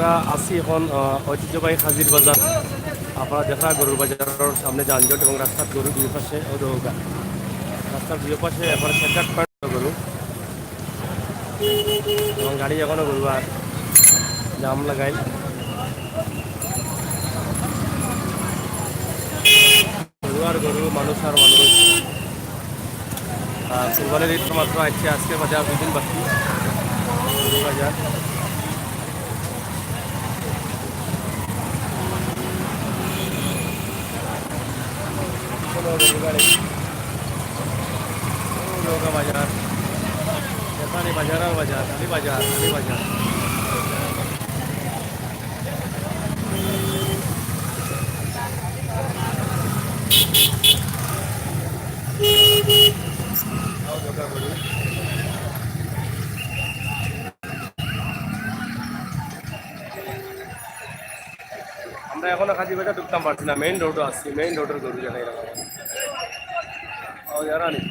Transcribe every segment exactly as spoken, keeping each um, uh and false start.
আমরা আছি এখন, আহ, ঐতিহ্যবাহী খাজির বাজার। আপনারা দেখরা গরুর বাজারর সামনে যানজট এবং রাস্তার গরু দুই পাশে, ও দেখউক্কা। রাস্তার দুই পাশে একবারে সেট গরু। এবং গাড়ি এখনো গরু আর জাম লাগাইল। গরু আর গরু, মানুষ আর মানুষ। আর কুরবানির ঈদ তো মাত্র আইছে, আজকে বাজার দুই দিন বাকি। গরু বাজার। কোনো গরু গাড়ি। ও, নৌকা বাজার। এখানে বাজার আর বাজার, খালি বাজার, খালি বাজার। আমরা এখনো খাজির বাজার ঢুকতাম পারছি না, মেইন রোডো আছি, মেইন রোডর গরু জায়গা এরকম। ও, যারা নেই।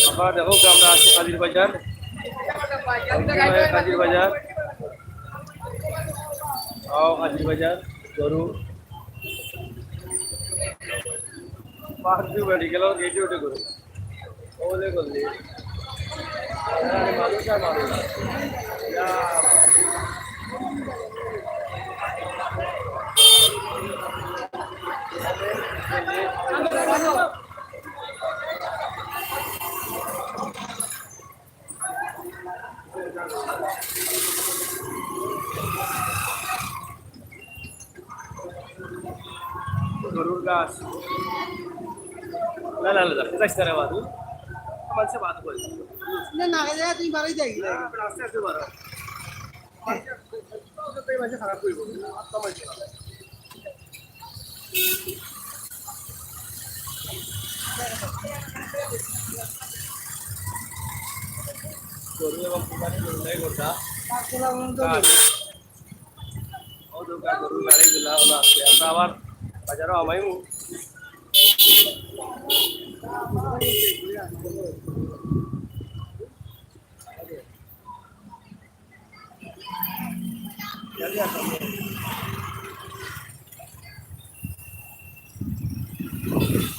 আপনারা দেখউক্কা, আমরা আছি খাজির বাজার, খাজির বাজার, আও খাজির বাজার, গরু, পাঁচ দুই বাড়ি গেল, গেটে উঠে গরু। ওলে করলি। আরে মানুষ আর মানুষ। ইয়া। গরুর গাছ। না, না, না, না, যাইস না রে বাদু। মানষে বাদ করে। না, না, না, তুমি বাড়াই যাই। না, আস্তে আস্তে বাড়াও। মানষে, মানষে খারাপ করবো। আত্মা মানষে খারাপ। গরু এবং কুরবানি দুটাই করতা। আর ও দুর্গা গরু গাড়ি গুলা হলো আজকে। আমরা আবার বাজারও হামাইমু।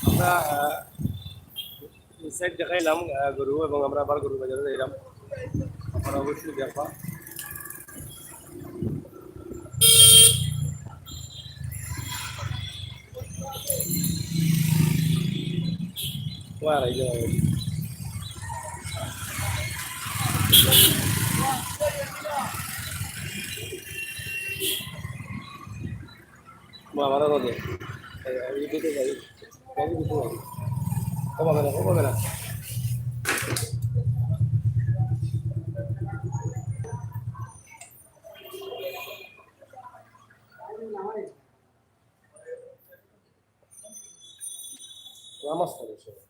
আমরা, আহ, এই সাইড দেখাইলাম, আহ, গরু, এবং আমরা আবার গরু বাজারে যাইলাম। আপনারা অবশ্যই দেখবা। ওয়ার এই যে বাবা, আরো রোদে। এই, এই দিকে যাই। এই দিকে যাই। ও বাবা রে, ও বাবা রে। নামাজ পড়ে সবাই।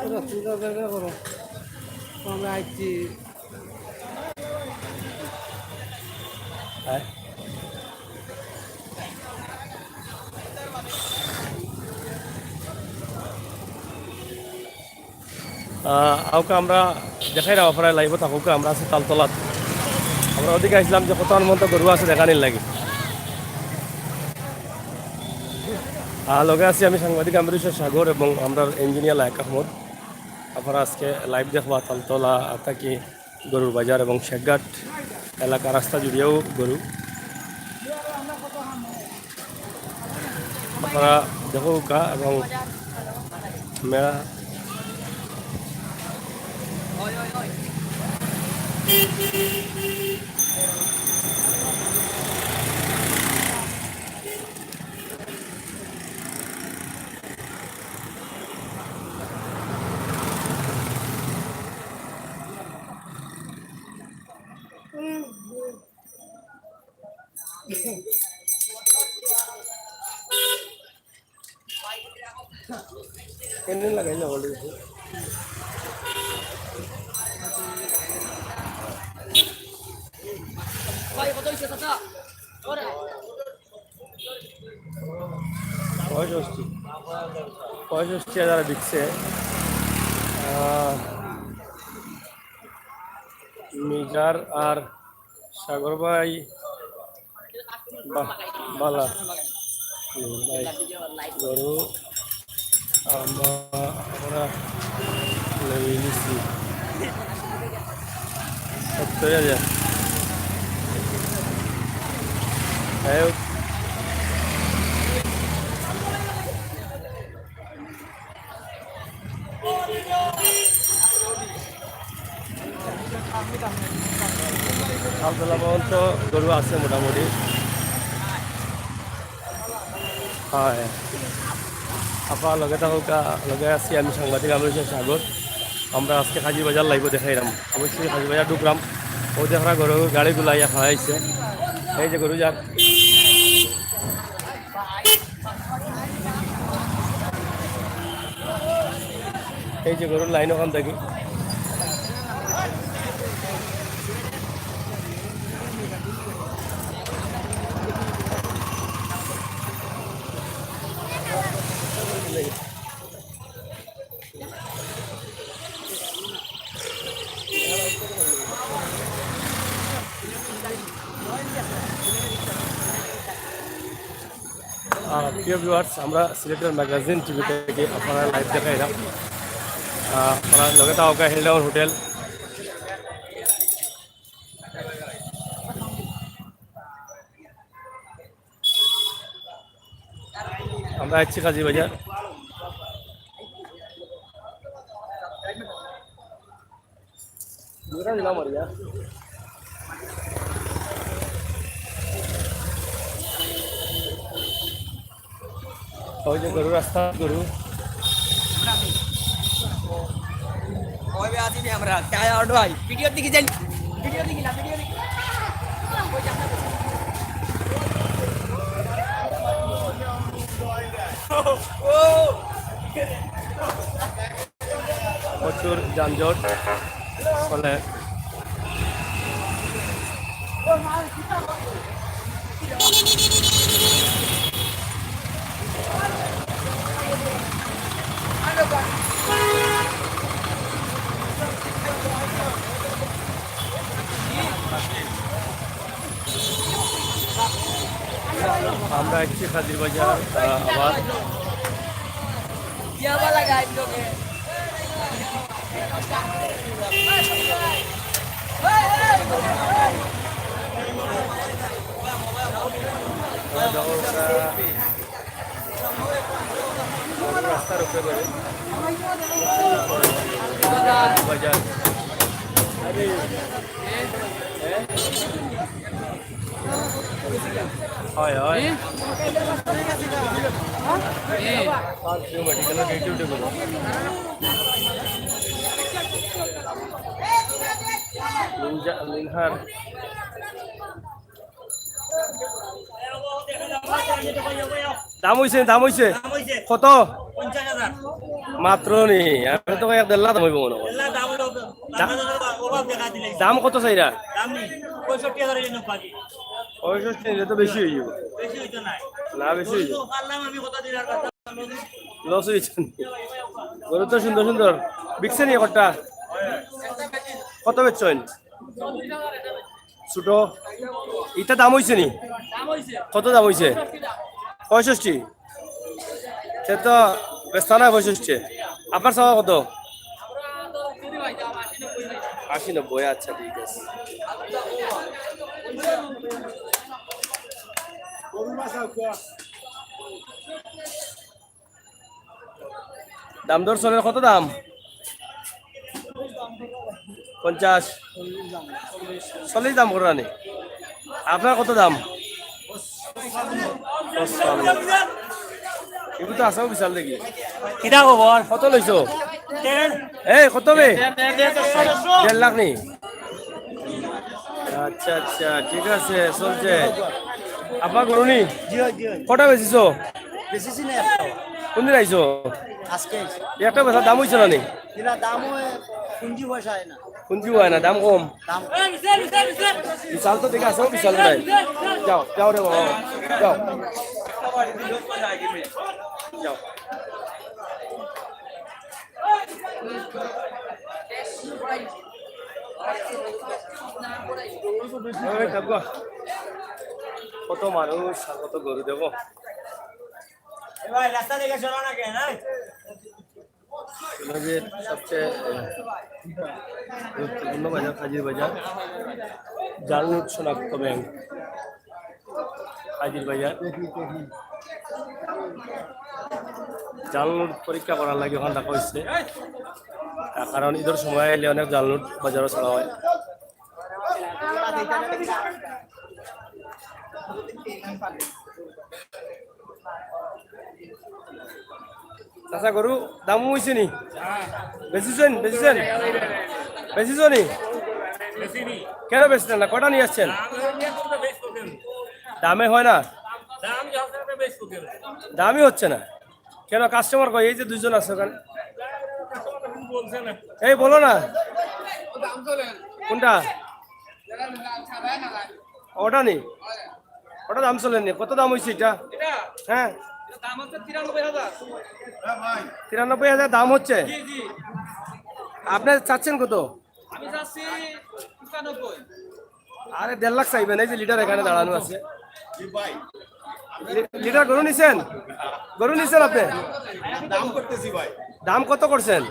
করো, চিন্তা করো। তো আমরা আইছি। হ্যাঁ। আহ, আউক্কা আমরা দেখাইরাম, আপনারা live-ও থাকউক্কা। আমরা আছি তালতলাত। আমরা ওদিকে আইছলাম যে কত মতো গরু আছে দেখানির লাগি। আহ, লগে আছি আমি সাংবাদিক আমির হোসেন সাগর এবং আমরার engineer লায়েক আহমদ। আপনারা আজকে live দেখবা তালতলা থাকি গরুর বাজার এবং শেখঘাট এলাকা রাস্তা জুড়িয়াও গরু। আপনারা দেখউক্কা এবং মেলা। এনে লাগাই না বলে। পঁয়ষট্টি, পঁয়ষট্টি হাজার বিকছে। আহ, মিজার আর সাগর ভাই, বাহ, বালা। হুম, ভাই, গরু আমা-, আমরা লই নিছি। সত্তর হাজার। যাই হোক। আব্দুল্লাহ মোহন তো গরু আছে মোটামুটি। হয়। আপনারা লগে থাকউক্কা, লগে আছি আমি সাংবাদিক আমির হোসেন সাগর। আমরা আজকে কাজির বাজার live-ও দেখাইরাম। অবশ্যই কাজির বাজার ঢুকরাম। ও দেখরা গরু গাড়িগুলা ইয়া খাওয়াইছে। এই যে গরু যার। এই যে গরুর line ওখান থাকি। আহ, প্রিয় viewers, আমরা সিলেটের ম্যাগাজিন টিভি থেকে আপনারা live দেখাইরাম। আহ, আপনারা লগে থাকউক্কা হিলটাউন হোটেল। আমরা আইছি কাজির বাজার। ওই যে গরু, রাস্তা গরু। ওই ভাই, আছি ভাই আমরা। চা অর্ডার ভাই। ভিডিও দেখি যাই। ভিডিও দেখি না, ভিডিও দেখি। ও। প্রচুর যানজট। ফলে আমরা একটি খাদির বাজার, আহ, আবার রাস্তার উপরে বাজার। হয়, হয়। লিনজা-, লিনহার। দাম অইছে, দাম অইছে। দাম অইছে। কত? পঞ্চাশ হাজার। মাত্র নি, আমি তো এক দেড় লাখ দাম অইবো মনে হয়। এলা দাম অইলো, দা-, দাম অভাব দেখা দিলে। দাম কত চাইরা? দাম নি, পঁয়ষট্টি হাজার অইলে নেও বাকি। পঁয়ষট্টি, ইটা তো বেশি অইবো। বেশি অইতো নায়। না, বেশি অইবো। তো পারলাম আমি কত দিন আর কথা। লস অইছে নি? গরু তো সুন্দর সুন্দর। বিকছে নি একটা? কত বেচছইন? ছোট, ইটা দাম অইছে নি? কত দাম অইছে? পঁয়ষট্টি। সে তো বেচতা না পঁয়ষট্টি। আপনার চাওয়া কত? আশি নব্বই, আচ্ছা, ঠিক আছে। দাম দর চলের, কত দাম? পঞ্চাশ। চল্লিশ দাম কররা নি? আপনার কত দাম? পঁচপান্ন। এগুলো তো আছেও বিশাল দেখি। কিতা খবর? কত লইছো? এই, কত বে? দেড় লাখ নি? আচ্ছা, আচ্ছা, ঠিক আছে, চলছে। আপনার গরু নি? জি, জি। কটা বেচিছো? বেচিছি না একটা। কোন দিন আইছো? আজকে আইছি। একটা বেচার দাম অইছে না নি? না, দাম অয়, পুঞ্জি পয়সা অয় না। পুঞ্জি অয় না, দাম কম। দাম বিশাল তো দেখি আছে, বিশাল ভাই। যাও, যাও রে বাবা, যাও। যাও। কত মানুষ আর কত গরু দেখো। এ ভাই, রাস্তা থেকে সরো না কেন, হ্যাঁ? জেলার সবচেয়ে, আহ, গুরুত্বপূর্ণ বাজার, খাদির বাজার। জাল নোট শনাক্ত ব্যাংক, খাদির বাজার। জাল নোট পরীক্ষা করার লাগি অখান রাখা অইছে। তার কারণ ইদর সময় আইলে অনেক জাল নোট বাজারো ছাড়া অয়। চাচা, গরু দাম অইছে নি? বেচিছইন, বেচিছইন? বেচিছো নি? কেন বেচলেন না? কটা নিয়ে আসছেন? দামে হয় না? দামই হচ্ছে না। কেন, কাস্টমার কই? এই যে দুইজন আছে ওখানে। এই বলো না। কোনটা? ওটা নি? ওটা দাম চলেনি। কত দাম হইছে এটা? এটা? হ্যাঁ। এটা দাম হচ্ছে তিরানব্বই হাজার। তিরানব্বই হাজার দাম হচ্ছে? জি, জি। আপনি চাচ্ছেন কত? আমি চাচ্ছি পঁচানব্বই। আরে দেড় লাখ চাইবেন, এই যে লিডার এখানে দাঁড়ানো আছে। লি-, লিডার গরু নিছেন? গরু নিছেন আপনি? দাম করতেছি ভাই। দাম কত করছেন?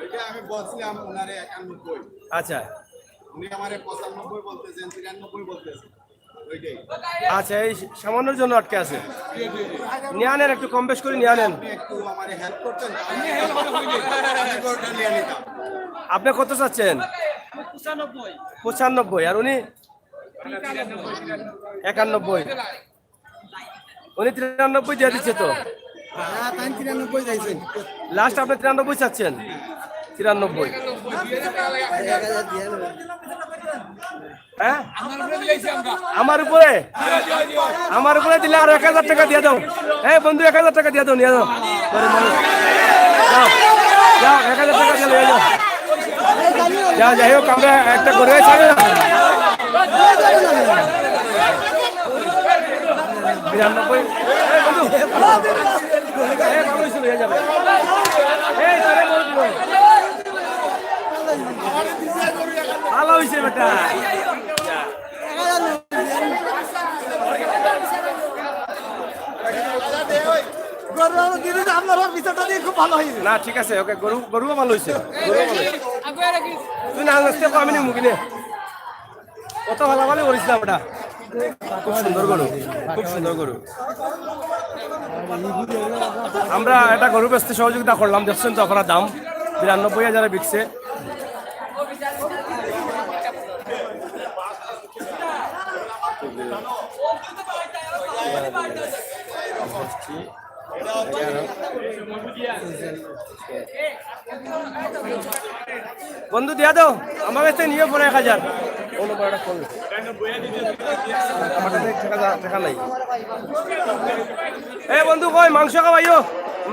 এটা আমি বলছিলাম ওনারে একানব্বই। আচ্ছা। উনি আমারে পঁচানব্বই বলতেছেন, তিরানব্বই বলতেছেন। ওইটাই। আচ্ছা, এই সামান্যর জন্য আটকে আছে। নিয়ে আনেন, একটু কম বেশ করে নিয়ে আনেন। আপনি একটু আমারে হেল্প করতেন, আমি গরুটা নিয়ে নিতাম। আপনি কত চাচ্ছেন? পঁচানব্বই। পঁচানব্বই, আর উনি? একানব্বই। উনি তিরানব্বই দিয়ে দিচ্ছে তো। হ্যাঁ, তাই তিরানব্বই চাইছেন। লাস্ট আপনি তিরানব্বই চাচ্ছেন? তিরানব্বই। হ্যাঁ? আমার উপরে? আমার উপরে দিলে আর এক হাজার টাকা দিয়ে দাও। এই বন্ধু, এক হাজার টাকা দিয়ে দাও, নিয়ে যাও। গরিব মানুষ। যাও, যাও, এক হাজার টাকা দিয়ে নিয়ে যাও। যাও, যাই হোক, আমরা একটা গরু ছাড়ে না। বিরানব্বই। এই বন্ধু। এই ভালো হয়েছিল, হয়ে যাবে। এই, তাহলে বলবো। ভালো হয়েছে বেটা। আপনারা দিলে যে আপনারা বিচারটা দিয়ে খুব ভালো হয়েছে। না, ঠিক আছে, ওকে, গরু, গরুও ভালো হয়েছে, গরুও ভালো হয়েছে। তুই না নাচতে কো, আমি নিমু কিনে। কত ভালাভালি করিস না ওটা। খুব সুন্দর গরু, খুব সুন্দর গরু। আমরা একটা গরু বেচতে সহযোগিতা করলাম, দেখছেন তো আপনারা, দাম বিরানব্বই হাজারে বিকছে। বন্ধু, দিয়া দাও, আমার কাছে নিয়ে পড়ে এক হাজার। কোনো বড় ফোন। আমার কাছে টাকা, টাকা নাই। এ বন্ধু, কই মাংস খাওয়াইও?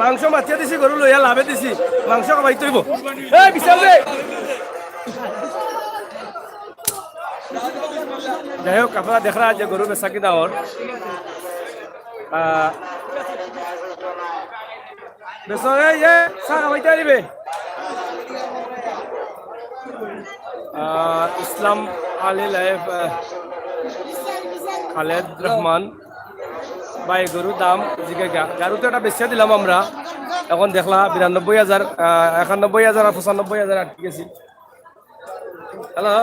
মাংস মাতিয়া দিছি, গরু লইয়া লাভে দিছি, মাংস খাওয়াই তৈব। এ বিশাল রে। যাই হোক, আপনারা দেখরা যে গরু বেচা কিনা ওর। আহ, বেচো, এই, এ, চা খাওয়াইতে পারিবে? আহ, ইসলাম আলী লাইভ, আহ, খালেদ রহমান। ভাই, গরুর দাম জিজ্ঞাসা, গরু তো এটা বেচিয়া দিলাম আমরা। এখন দেখলা বিরানব্বই হাজার, আহ, একানব্বই হাজার আর পঁচানব্বই হাজার আটকে গেছি। হ্যালো।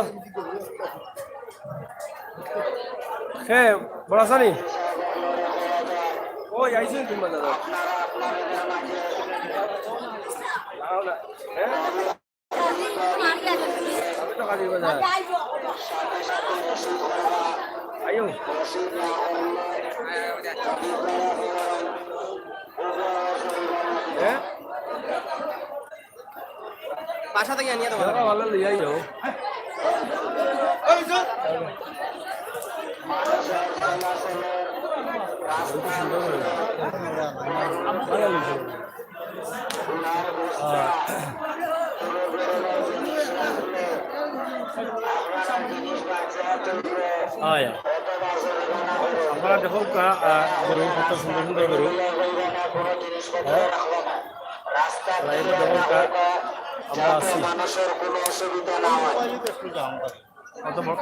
হে, বড় আছানি? ওই, আইছুন তুমি বাজারো। আও না। হে? আমি তো কাজী বাজার। আইও। হে? বাসা থেকে আনিয়া দেবো। ভালো লইয়া আইও। আয়া। আপনারা দেখো কা, আহ, গরু, কত সুন্দর সুন্দর গরু। হ্যাঁ? রাস্তা ক্লিয়ার রাখো, যাতে মানুষের কোনো অসুবিধা না হয়। কত বড়?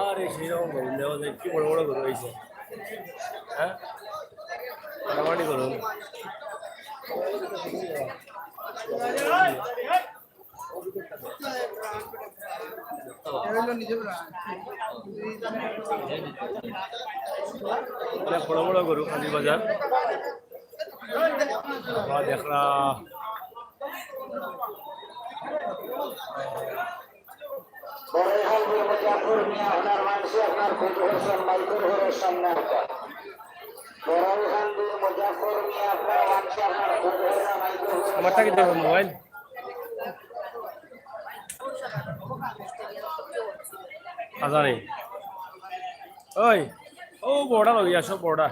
আরে, সেই রকম গরু নেওয়া যায়, কি বড় বড় গরু হয়েছে, হ্যাঁ? মোটামুটি গরু। অনেক বড় বড় গরু কাজীর বাজার। বাবা দেখরা। বড়াইখালপুর মুজাফর মিয়া, আপনার মানষে আপনার খুব হোসেন মাইকুর ঘরের সামনে একটা। বড়াইখালপুর মুজাফর মিয়া, আপনার মানষে আপনার খুব হোসেন মাইকুর ঘরের আমারটা কি সামনে ধরবো একটা। মোবাইল? আজানি। ওই, ও বড়া লই আসো, বড়া।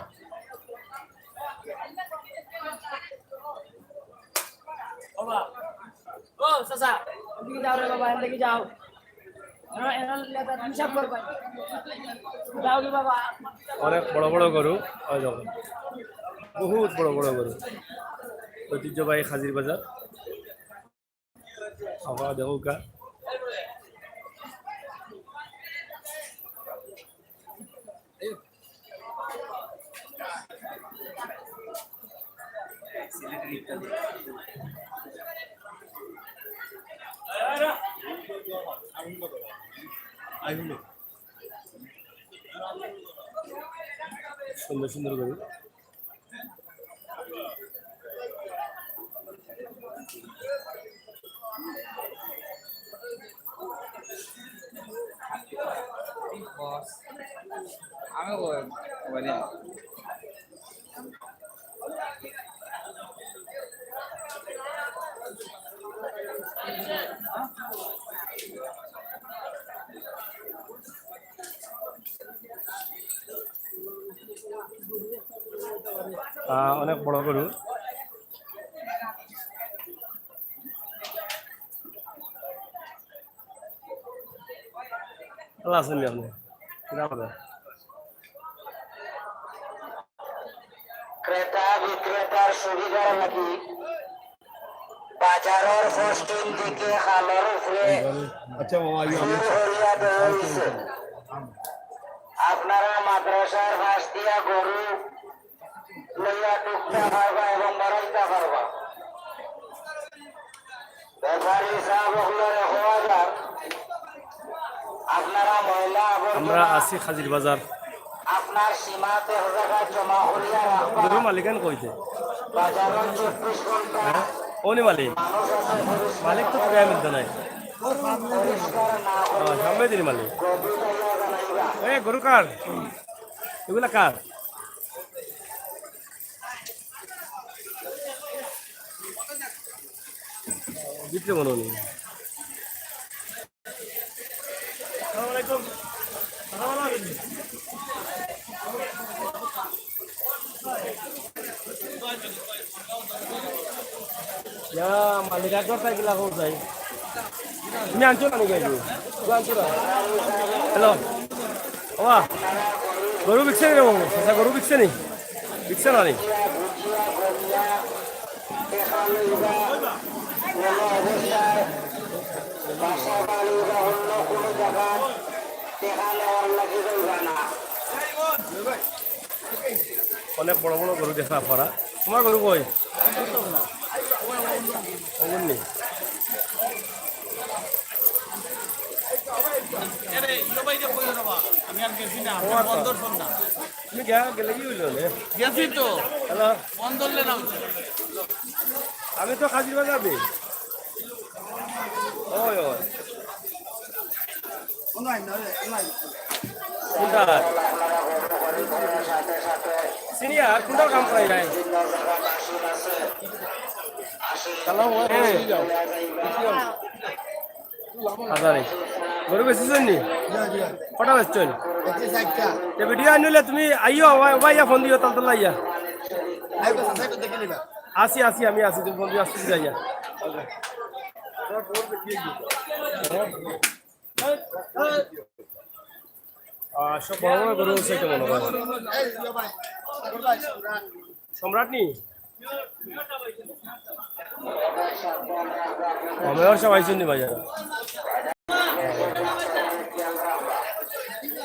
ও বা, ও চাচা, এদিকে যাও রে বাবা, এদিকে যাও। এরা, এরা লেদার হিসাব করবা। যাও রে বাবা। অনেক বড় বড় গরু, ওই দেখো। বহুত বড় বড় গরু। ঐতিহ্যবাহী কাজীর বাজার। আবার দেখো কা। সুন্দর সুন্দর গরু। আমি বলি। আহ, অনেক বড় গরু। ভালা আছইন নি আপনে? কিতা খবর? ক্রেতা বিক্রেতার সুবিধার লাগি বাজারর পশ্চিম দিকে খালর উপরে আচ্ছা, বাবা, আইও, আমি সুর করিয়া দেওয়া হইছে। আপনারা মাদ্রাসার পাশ দিয়া গরু লইয়া ঢুকতা পারবা এবং বারাইতা পারবা। ব্যাপারী সাহেব অকলরে কওয়া যার, আপনারা ময়লা আবর্জনা আমরা আছি খাজির বাজার। আপনার সীমাত এক জাগাত জমা করিয়া রাখবা। গরু মালিকান কইতে? বাজারর চব্বিশ ঘন্টা হ্যাঁ? উনি মালিক? মানুষ আছে পরিষ্কার মালিক তো করে। প্রায় মিলতে নাই। পরিষ্কার না ও, করলে সামনে দিন মালিক। গরু লইয়া জানাইবা। এ, গরু কার? এগুলা কার? ভিতরে মনে হয়। ইয়া, মালিক, একবার সাইকেল লাগাও যাই। তুমি আনছো না নাকি আগে? তুমি আনছো না? হ্যালো। বাবা, গরু বিকছে নি রে বাবু? আচ্ছা, গরু বিকছে নি? বিকছে না নি? অনেক বড় বড় গরু দেখা পারা। তোমার গরু কই? ওগুন নি। আরে, ইয়ো ভাই যে কইও না বা, আমি আর গেছি না, ও আচ্ছা। বন্দর ফোন না। তুমি গেলে কি হইল রে? গেছি তো। হ্যালো। বন্দর লে না। আমি তো খাজির বাজার দি। ওই, ওই। কোনটা? সিনিয়র, কোনটা কাম করাই যায়? হ্যালো, হ্যাঁ। আচ্ছা রে। গরু বেচছইন নি? কটা বেচছইন? এ ভিডিও আনিলে তুমি আইও, ওবা, ওবা ইয়া ফোন দিও, তাল তাল আইয়া। আছি, আছি, আমি আছি, তুমি ফোন দিও, আছি, যাইয়া। আহ, সব বড় বড় গরু আছে তো মনে হয়। সম্রাট নি? ও, মেয়র সাব আইছইন নি বাজার?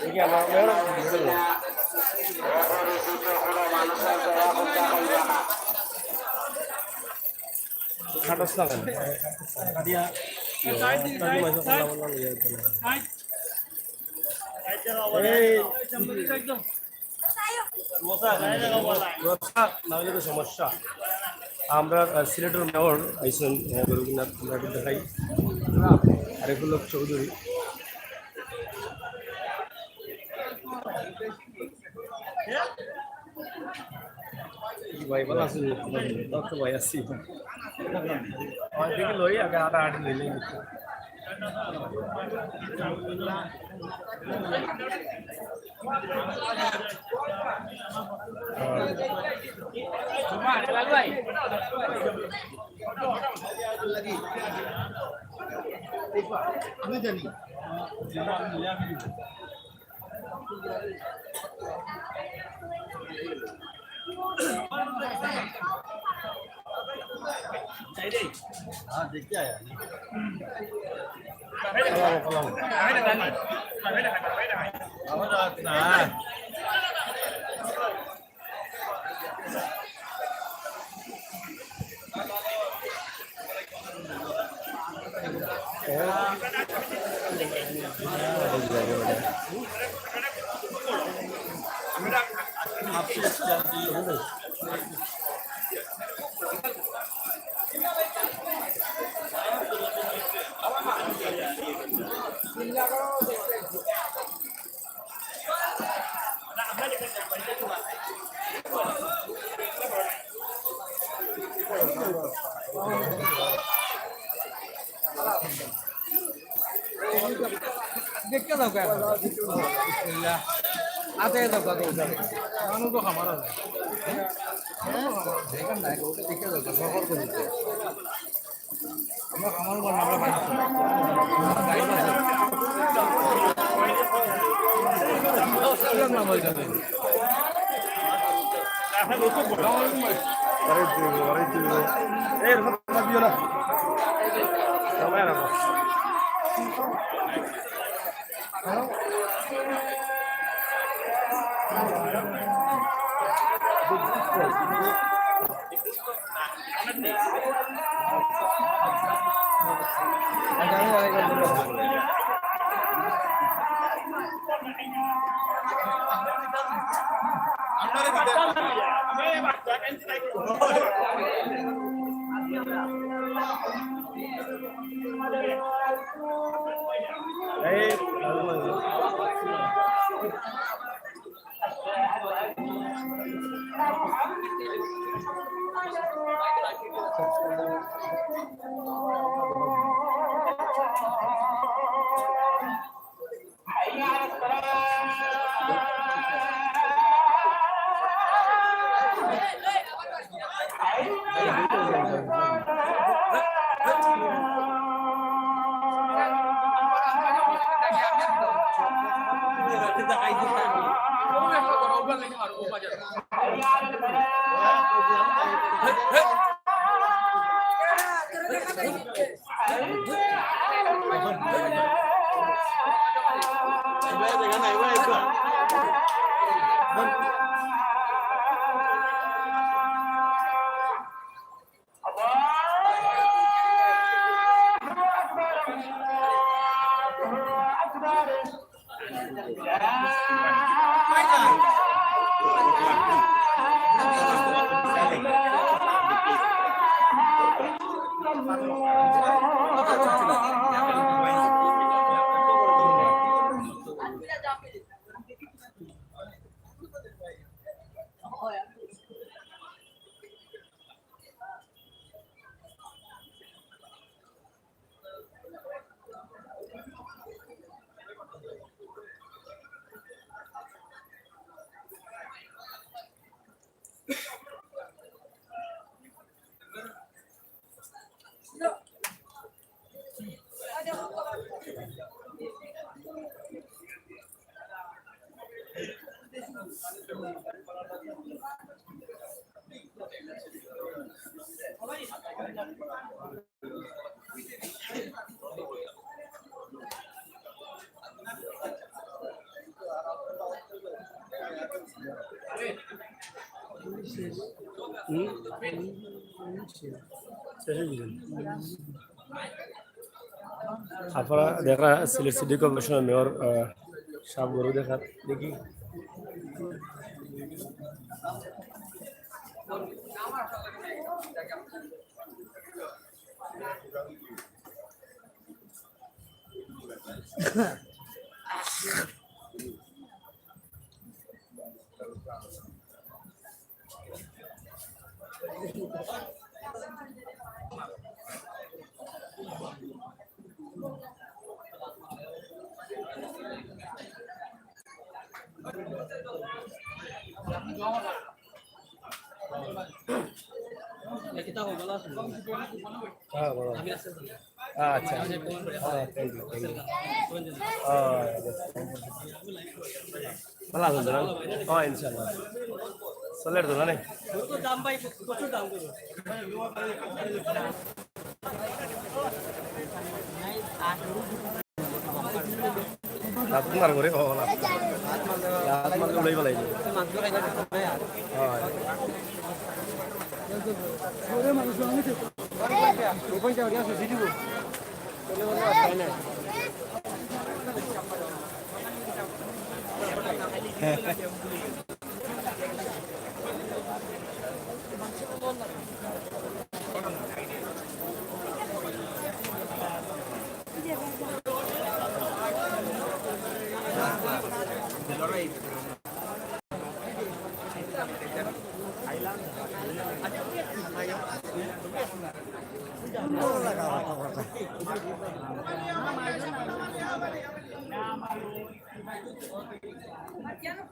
দেখি আমার মেয়র খাটাস না কেন? এই, রোজা না হইলে তো সমস্যা। আমরা, আহ, সিলেটের মেয়র আইছইন, আহ, গরু কিনার, আমরা একটু দেখাই। আরিফুল হক চৌধুরী। ভাই, ভালা আছইন? তো ভাই আছি। আমার দিকে লই, আগে আটা আটি লই, লই। আমি জানি। দেখতে যাও কেন? আতে যাও কেন? মানুষ তো খামার আছে। হ্যাঁ? দেখেন না, ওটা দেখতে যাও কেন? সফর করে দিতে। আমরা খামার বললাম, আমরা বানাচ্ছি। বাড়াই দিও, বাড়াই দিও। এই, এরকম কথা দিও না। সময় রাখো। আপনারা দেখরা সিলেট সিটি কর্পোরেশনের মেয়র, আহ, সাব গরু দেখার দেখি। হ্যাঁ, বলো। আচ্ছা। হ্যাঁ, thank you, thank you। হ্যাঁ, yes, thank you। ভালো আছেন তো, না? হ্যাঁ, ইনশাআল্লাহ। চলের তো, না? রাত মার করে, ও, রাত। রাত মার করে উড়াই বেলাই। হ্যাঁ।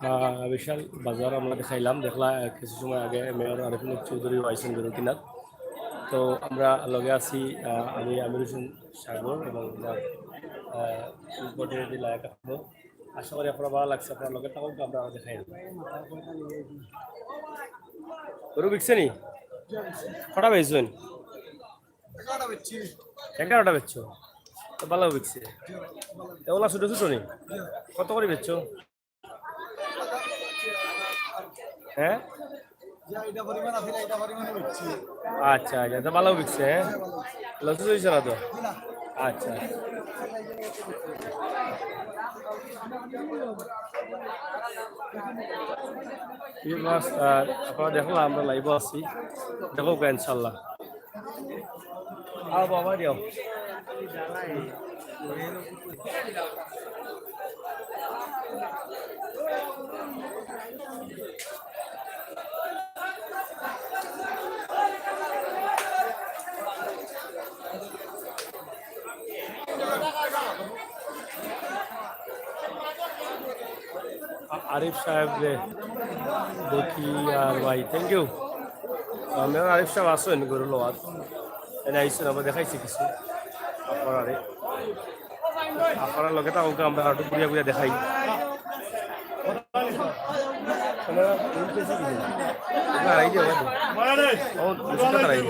আহ, বিশাল বাজার আমরা দেখাইলাম, দেখলা, আহ, কিছু সময় আগে মেয়র আরিফুল হক চৌধুরী আইছেন গরু কিনার। তো আমরা লগে আছি, আহ, আমি আমির হোসেন সাগর এবং আমার, আহ, প্রতিনিধি লায়েক আহমদ। আশা করি আপনারা ভালা লাগছে, আপনারা লগে থাকুন, আমরা আরো দেখাই। গরু বিকছে নি? কটা বেচছইন? এগারোটা বেচছো? তো ভালা বিকছে। এগুলা ছোট ছোট নি? কত করি বেচছো? হ্যাঁ? আচ্ছা, আচ্ছা, তো ভালা বিকছে, হ্যাঁ? লস হইছে না তো? আচ্ছা। ঠিক আছে, আর আপনারা দেখলা আমরা লাইভও আছি, দেখো ইনশাল্লাহ। আও বাবা দিও। আ-, আরিফ সাহেব রে দেখি আর ভাই, thank you। আমরা আরিফ সাহেব আছইন গরু লওয়াত। এনে আইছইন, আমরা দেখাইছি কিছু। আপনারারে, আপনারা লগে থাকউক্কা, আমরা একটু ঘুরিয়া ঘুরিয়া দেখাই। না, এই যে, ওই যে। ও, বেশি কথা নাই।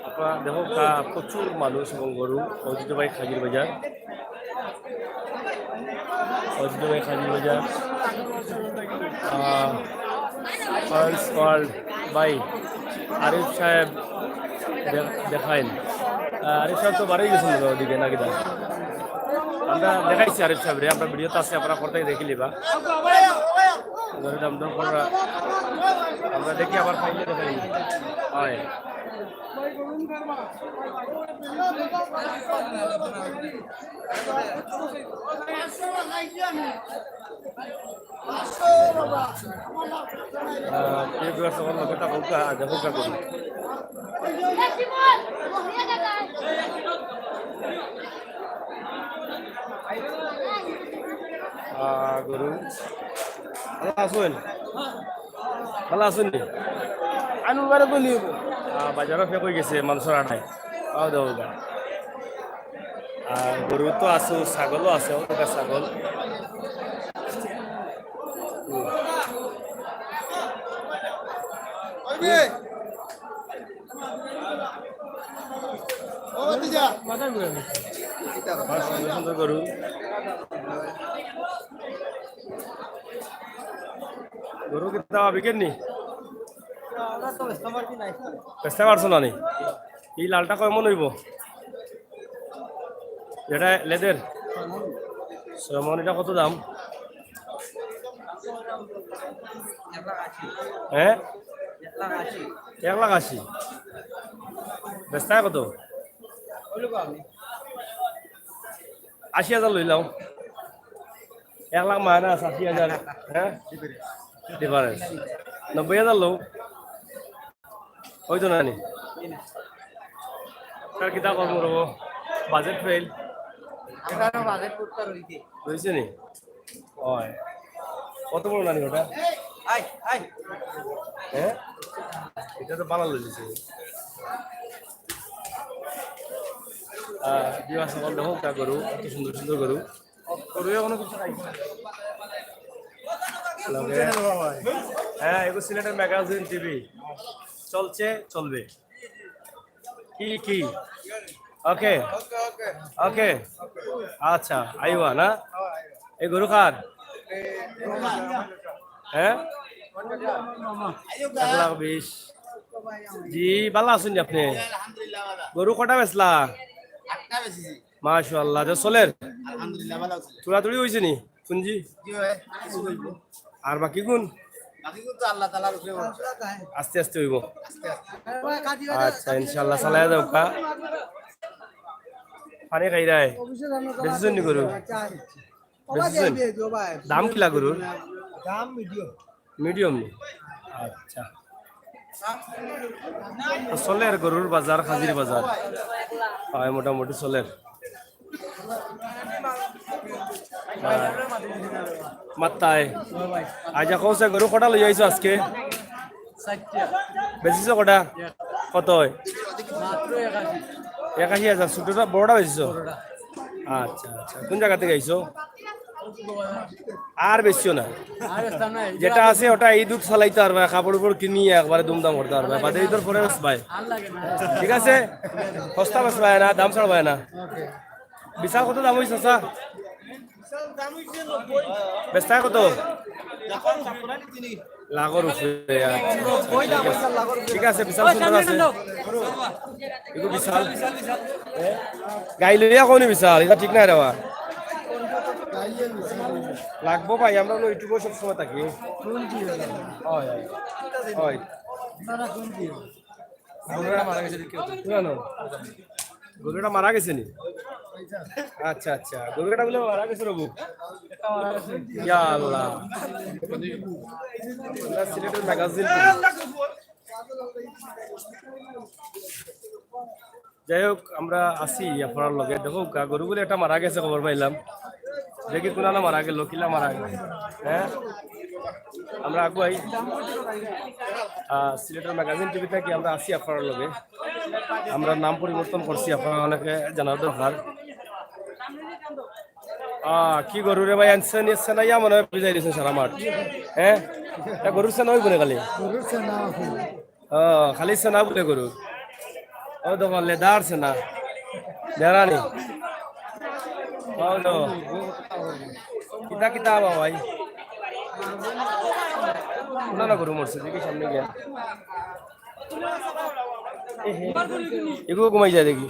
আপনারা দেখউক্কা, প্রচুর মানুষ এবং গরু, ঐতিহ্যবাহী খাজির বাজার। ঐতিহ্যবাহী খাজির বাজার, আহ, ফার্স্ট ওয়ার্ল্ড ভাই আরিফ সাহেব দে-, দেখাইন। আহ, আরিফ সাহেব তো বাড়ি গেছেন ওদিকে নাকি দা? আমরা দেখাইছি আরিফ সাহেব রে, আমরা ভিডিওতে আছে, আপনারা করতে দেখিলিবা। ধরে দাম দর করা, আমরা দেখি আবার পাইলে দেখাই। হয়। আহ, প্রিয় viewers, আমার লগে থাকউক্কা, আগে থাকউক্কা করি। আহ, গরু। ভালা আছইন? ভালা আছইন নি? আনুর বারে তো নিব। আহ, বাজারও শেষ অই গেছে, মাংসর আটায়। আও দেও দা। আর গরু তো আছে, ছাগলও আছে, ওটা ছাগল। হুম। সুন্দর সুন্দর গরু। গরু কিতা বিকেন নি? বেচতে পারছো না নি? এই লালটা কয় মন অইবো? এটা লেদের? ছয় মন। এটা কত দাম? হ্যাঁ, এক লাখ আশি। বেচতায় কত? আশি হাজার লইলাম। এক লাখ মাইনাস আশি হাজার, হ্যাঁ? ডিফারেন্স। নব্বই হাজার লও। অইতো না নি? তার কিতা করবো রবো? Budget fail. রইছে নি? অয়। কত বড় নানি ওটা? হ্যাঁ? এটা তো বানাল লইছে। আহ, viewers অকল দেখউক্কা গরু, কত সুন্দর সুন্দর গরু। গরু এখনো কিছু খাইছে না। লগে। হ্যাঁ, এগু সিলেটের ম্যাগাজিন টিভি। চলছে, চলবে। কি, কি? ওকে। ওকে। আচ্ছা, আইবা না? এই গরু কার? হ্যাঁ? এক লাখ বিশ। জি, ভালা আছইন নি আপনে? গরু কটা বেচলা? মাশাআল্লাহ, তো চলের? আলহামদুলিল্লাহ, ভালা আছি। তুড়াতুড়ি অইছে নি? পুঞ্জি? জি ভাই, কিছু অইবো। আর বাকি গুণ? বাকি গুণ তো আল্লাহ তাআলার উপরে ভরসা। আস্তে আস্তে অইবো। আস্তে আস্তে। আচ্ছা, ইনশাআল্লাহ, চালাইয়া যাউক্কা। পানি খাইরায়। বেচছইন নি গরু? বেচছইন? দাম কিলা গরুর? দাম মিডিয়াম। মিডিয়াম নি? আচ্ছা। তো চলের গরুর বাজার, খাজির বাজার। হয়, মোটামুটি চলের। মাত্তায়। আচ্ছা, কও চাই, গরু কটা লই আইছো আজকে? বেচিছো কটা? কত অয়? একাশি হাজার। ছোটটা, বড়টা বেচিছো? আচ্ছা, আচ্ছা। কোন জাগা থাকি আইছো? আর বেচিও না। যেটা আছে ওটা ইদুত চালাইতায় পারবায়, কাপড় উপর কিনি একবারে দুমদাম করতায় পারবায়, বাদে ইদর পরে বেচবায়। ঠিক আছে? সস্তা বেচবায় না, দাম ছাড়বায় না। বিশাল কত দাম অইছে, চাচা? বেচতায় কত? লাখর উপরে, আচ্ছা, আচ্ছা, ঠিক আছে। ঠিক আছে, বিশাল সুন্দর আছে। এগু বিশাল। গাই লইয়া কওনি বিশাল, ইটা ঠিক নায় রে বা। লাগবো ভাই, আমরা অইলো YouTube-ও সবসময় থাকি। অয়, অয়। অয়। গরুটা মারা গেছে নি? আচ্ছা, আচ্ছা, গরুটা বুলে মারা গেছে রে বা। ইয়া আল্লাহ। আমরা সিলেটের ম্যাগাজিন। যাই হোক, আমরা আছি আপনারার লগে। দেখউক্কা, গরু বুলে একটা মারা গেছে, খবর পাইলাম। দেখি কুনানো মারা গেল, কিলা মারা গেল, হ্যাঁ? আমরা আগুয়াই, আহ, সিলেটের ম্যাগাজিন টিভি থাকি আমরা আছি আপনারার লগে। আমরা নাম পরিবর্তন করছি, আপনারা অনেকে জানার দরকার। আহ, কি গরু রে ভাই, আনছেন, এসছে না, ইয়া মনে হয় ভিজাই দিয়েছেন সারা মাঠ, হ্যাঁ? তা গরুর সেনা অইবো না খালি? ও, খালি সেনা বুলে গরু। ও দেখো, লেদার সেনা। বেড়ানি। ও নো। কিতা কিতা বাবা ভাই? না, না, গরু মরছে, দেখি সামনে গিয়া। এগু ঘুমাই যায় দেখি।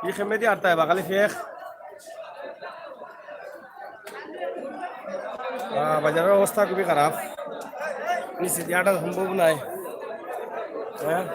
ই খেমে দি আটতায় বা খালি ফেক। আহ, বাজারের অবস্থা খুবই খারাপ, নিচে দিয়া আটা সম্ভব নাই। হ্যাঁ,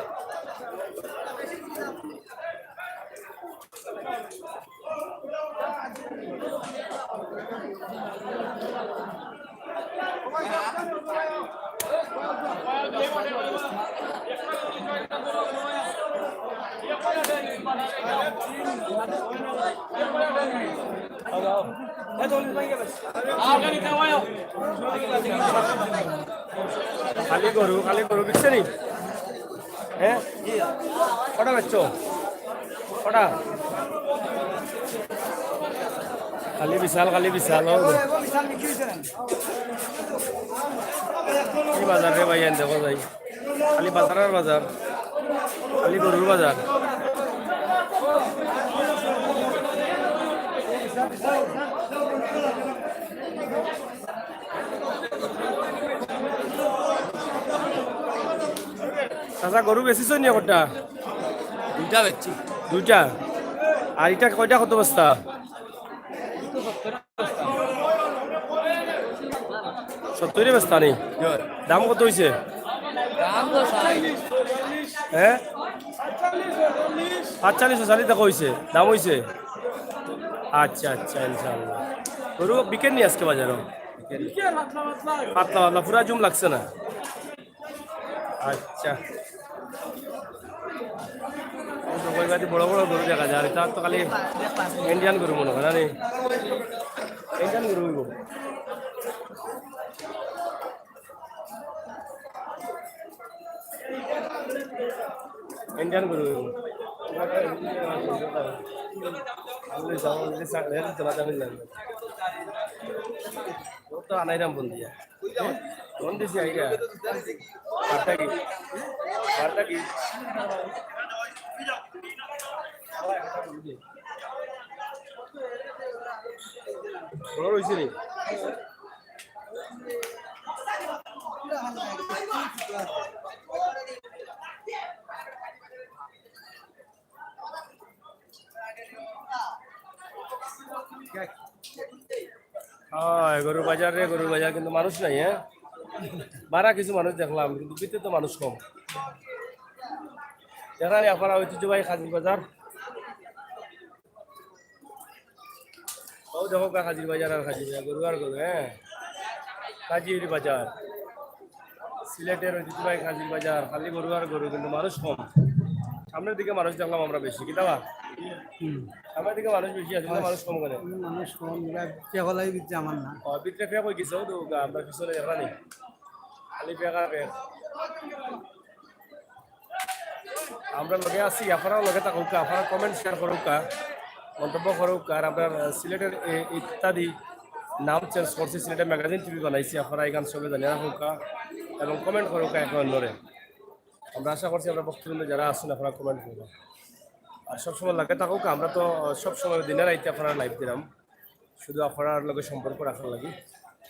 খালি গরু, খালি গরু বিকছে নি? হ্যাঁ, কটা বেচছো? কটা? খালি বিশাল, খালি বিশাল। ও, কি বাজার রে ভাই, দেখো যাই। খালি বাজার আর বাজার, খালি গরুর বাজার। চাচা, গরু বেচিছো নি একটা? দুইটা বেচছি। দুইটা? আর ইটা কয়টা, কত বস্তা? সত্তইরে বেচতা নি? দাম কত অইছে? দাম তো ষাইট। হ্যাঁ? পাঁচচল্লিশ, ছয়চল্লিশ টেকা অইছে, দাম অইছে। আচ্ছা, আচ্ছা, ইনশাআল্লাহ। গরু বিকের নি আজকে বাজারো? পাতলা পাতলা, পুরা জুম লাগছে না। আচ্ছা। তো কই বাদে বড় বড় গরু দেখা যায়, ইটা তো খালি ইন্ডিয়ান গরু মনে হয়, না নি? ইন্ডিয়ান গরু অইবো। ইন্ডিয়ান গরু অইবো। ও তো আনাইরাম বন্দিয়া। কোন দেশি আইডিয়া? বার্তা কি? বার্তা কি? বড় অইছে রে। অয়, গরুর বাজার রে, গরুর বাজার, কিন্তু মানুষ নাই, হ্যাঁ? বারা কিছু মানুষ দেখলাম, কিন্তু ভিতরে তো মানুষ কম। দেখা নি আপনারা ঐতিহ্যবাহী খাজির বাজার। ও দেখো গা, খাজির বাজার আর খাজির বাজার, গরু আর গরু, হ্যাঁ? খাজির বাজার। সিলেটের ঐতিহ্যবাহী খাজির বাজার, খালি গরু আর গরু, কিন্তু মানুষ কম। সামনের দিকে মানুষ দেখলাম আমরা বেশি, কিতা বা? হুম। সামনের দিকে মানুষ বেশি আছে, কিন্তু মানুষ কম কেনে? মানুষ কম, এরা যে হলাই দিচ্ছে আমার না। ও, ভিতরে ফেক অই গেছে, ও তো গা-, আমরা পিছনে দেখা নেই, খালি ফেক আর ফেক। আমরা লগে আছি, আপনারা লগে থাকউক্কা, আপনারা comment share করউক্কা, মন্তব্য করউক্কা, আর আমরা, আহ, সিলেটের এ-, ইত্যাদি নাম change করছি, সিলেটের magazine টিভি বানাইছি, আপনারা এখান সবে জানিয়া রাখউক্কা এবং comment করউক্কা একে অন্যরে। আমরা আশা করছি আমরা ভক্তবৃন্দ যারা আছেন আপনারা comment করবা। আর সবসময় লগে থাকউক্কা, আমরা তো, আহ, সবসময় দিনে রাইতে আপনারা live দিলাম। শুধু আপনারার লগে সম্পর্ক রাখার লাগি।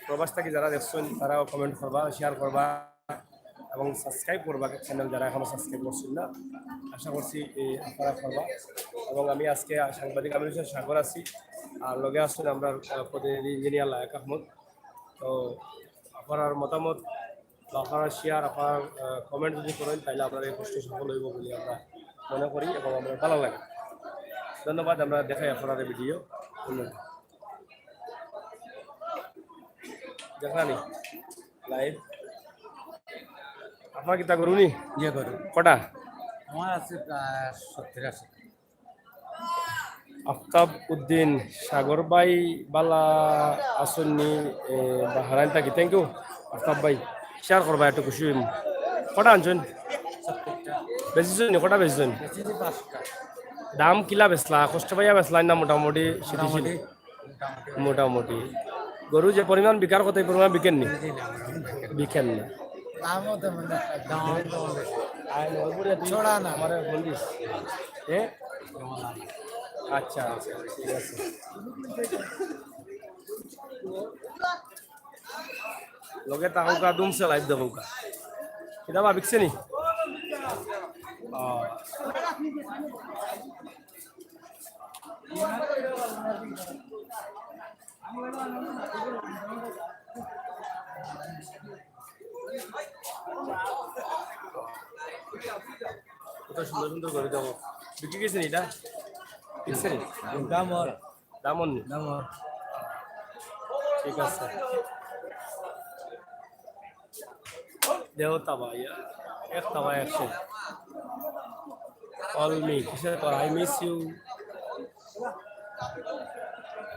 প্রবাস থাকি যারা দেখছেন, তারাও comment করবা, share করবা এবং subscribe করবা channel, যারা এখনো subscribe করছেন না। আশা করছি এই আপনারা করবা। এবং আমি আজকে সাংবাদিক আমির হোসেন সাগর আছি, আর লগে আছেন আমরা, আহ, প্রতিনিধি ইঞ্জিনিয়ার লায়েক আহমদ। তো আপনারার মতামত বা আপনারা share, আপনারা, আহ, comment যদি করেন, তাহলে আপনার এই কষ্ট সফল হইব বলে আমরা মনে করি এবং আমরা ভালো লাগে। ধন্যবাদ, আমরা দেখাই আপনারা ভিডিও। ধন্যবাদ। দেখলানি live? আপনার কিতা গরু নি? ইয়ে গরু। কটা? আমার আছে প্রায় সত্তর আশি। আফতাব উদ্দিন সাগর ভাই, বালা আছইন নি, এ, বাহরাইন থাকি। Thank you আফতাব ভাই, share করবা, একটু খুশি হইমু। কটা আনছইন? বেচছইন নি? কটা বেচছইন? দাম কিলা বেচলা? কষ্ট পাইয়া বেচলা না মোটামুটি স্থিতিশীল? মোটামুটি। গরু যে পরিমাণ বিকার কথা, এই পরিমাণ বিকেন নি? বিকেন না। দামও তেমন একটা, দাম তেমন একটা। আয়, ওই বুড়ে তুই ছড়া না। আমারে বলিস। এ? আচ্ছা, আচ্ছা, ঠিক আছে। লগে থাকউক্কা, দুমছে live দেখউক্কা। কিতা বা বিকছে নি? ও। কত সুন্দর সুন্দর গরু দেখো। বিকি গেছে নি ইটা? বিকছে নি? দাম ওর। দাম ওর নি? দাম ওর। ঠিক আছে। দেও তাবা, ইয়া, এক তাবা একশো। Call me, কিসের call? I miss you।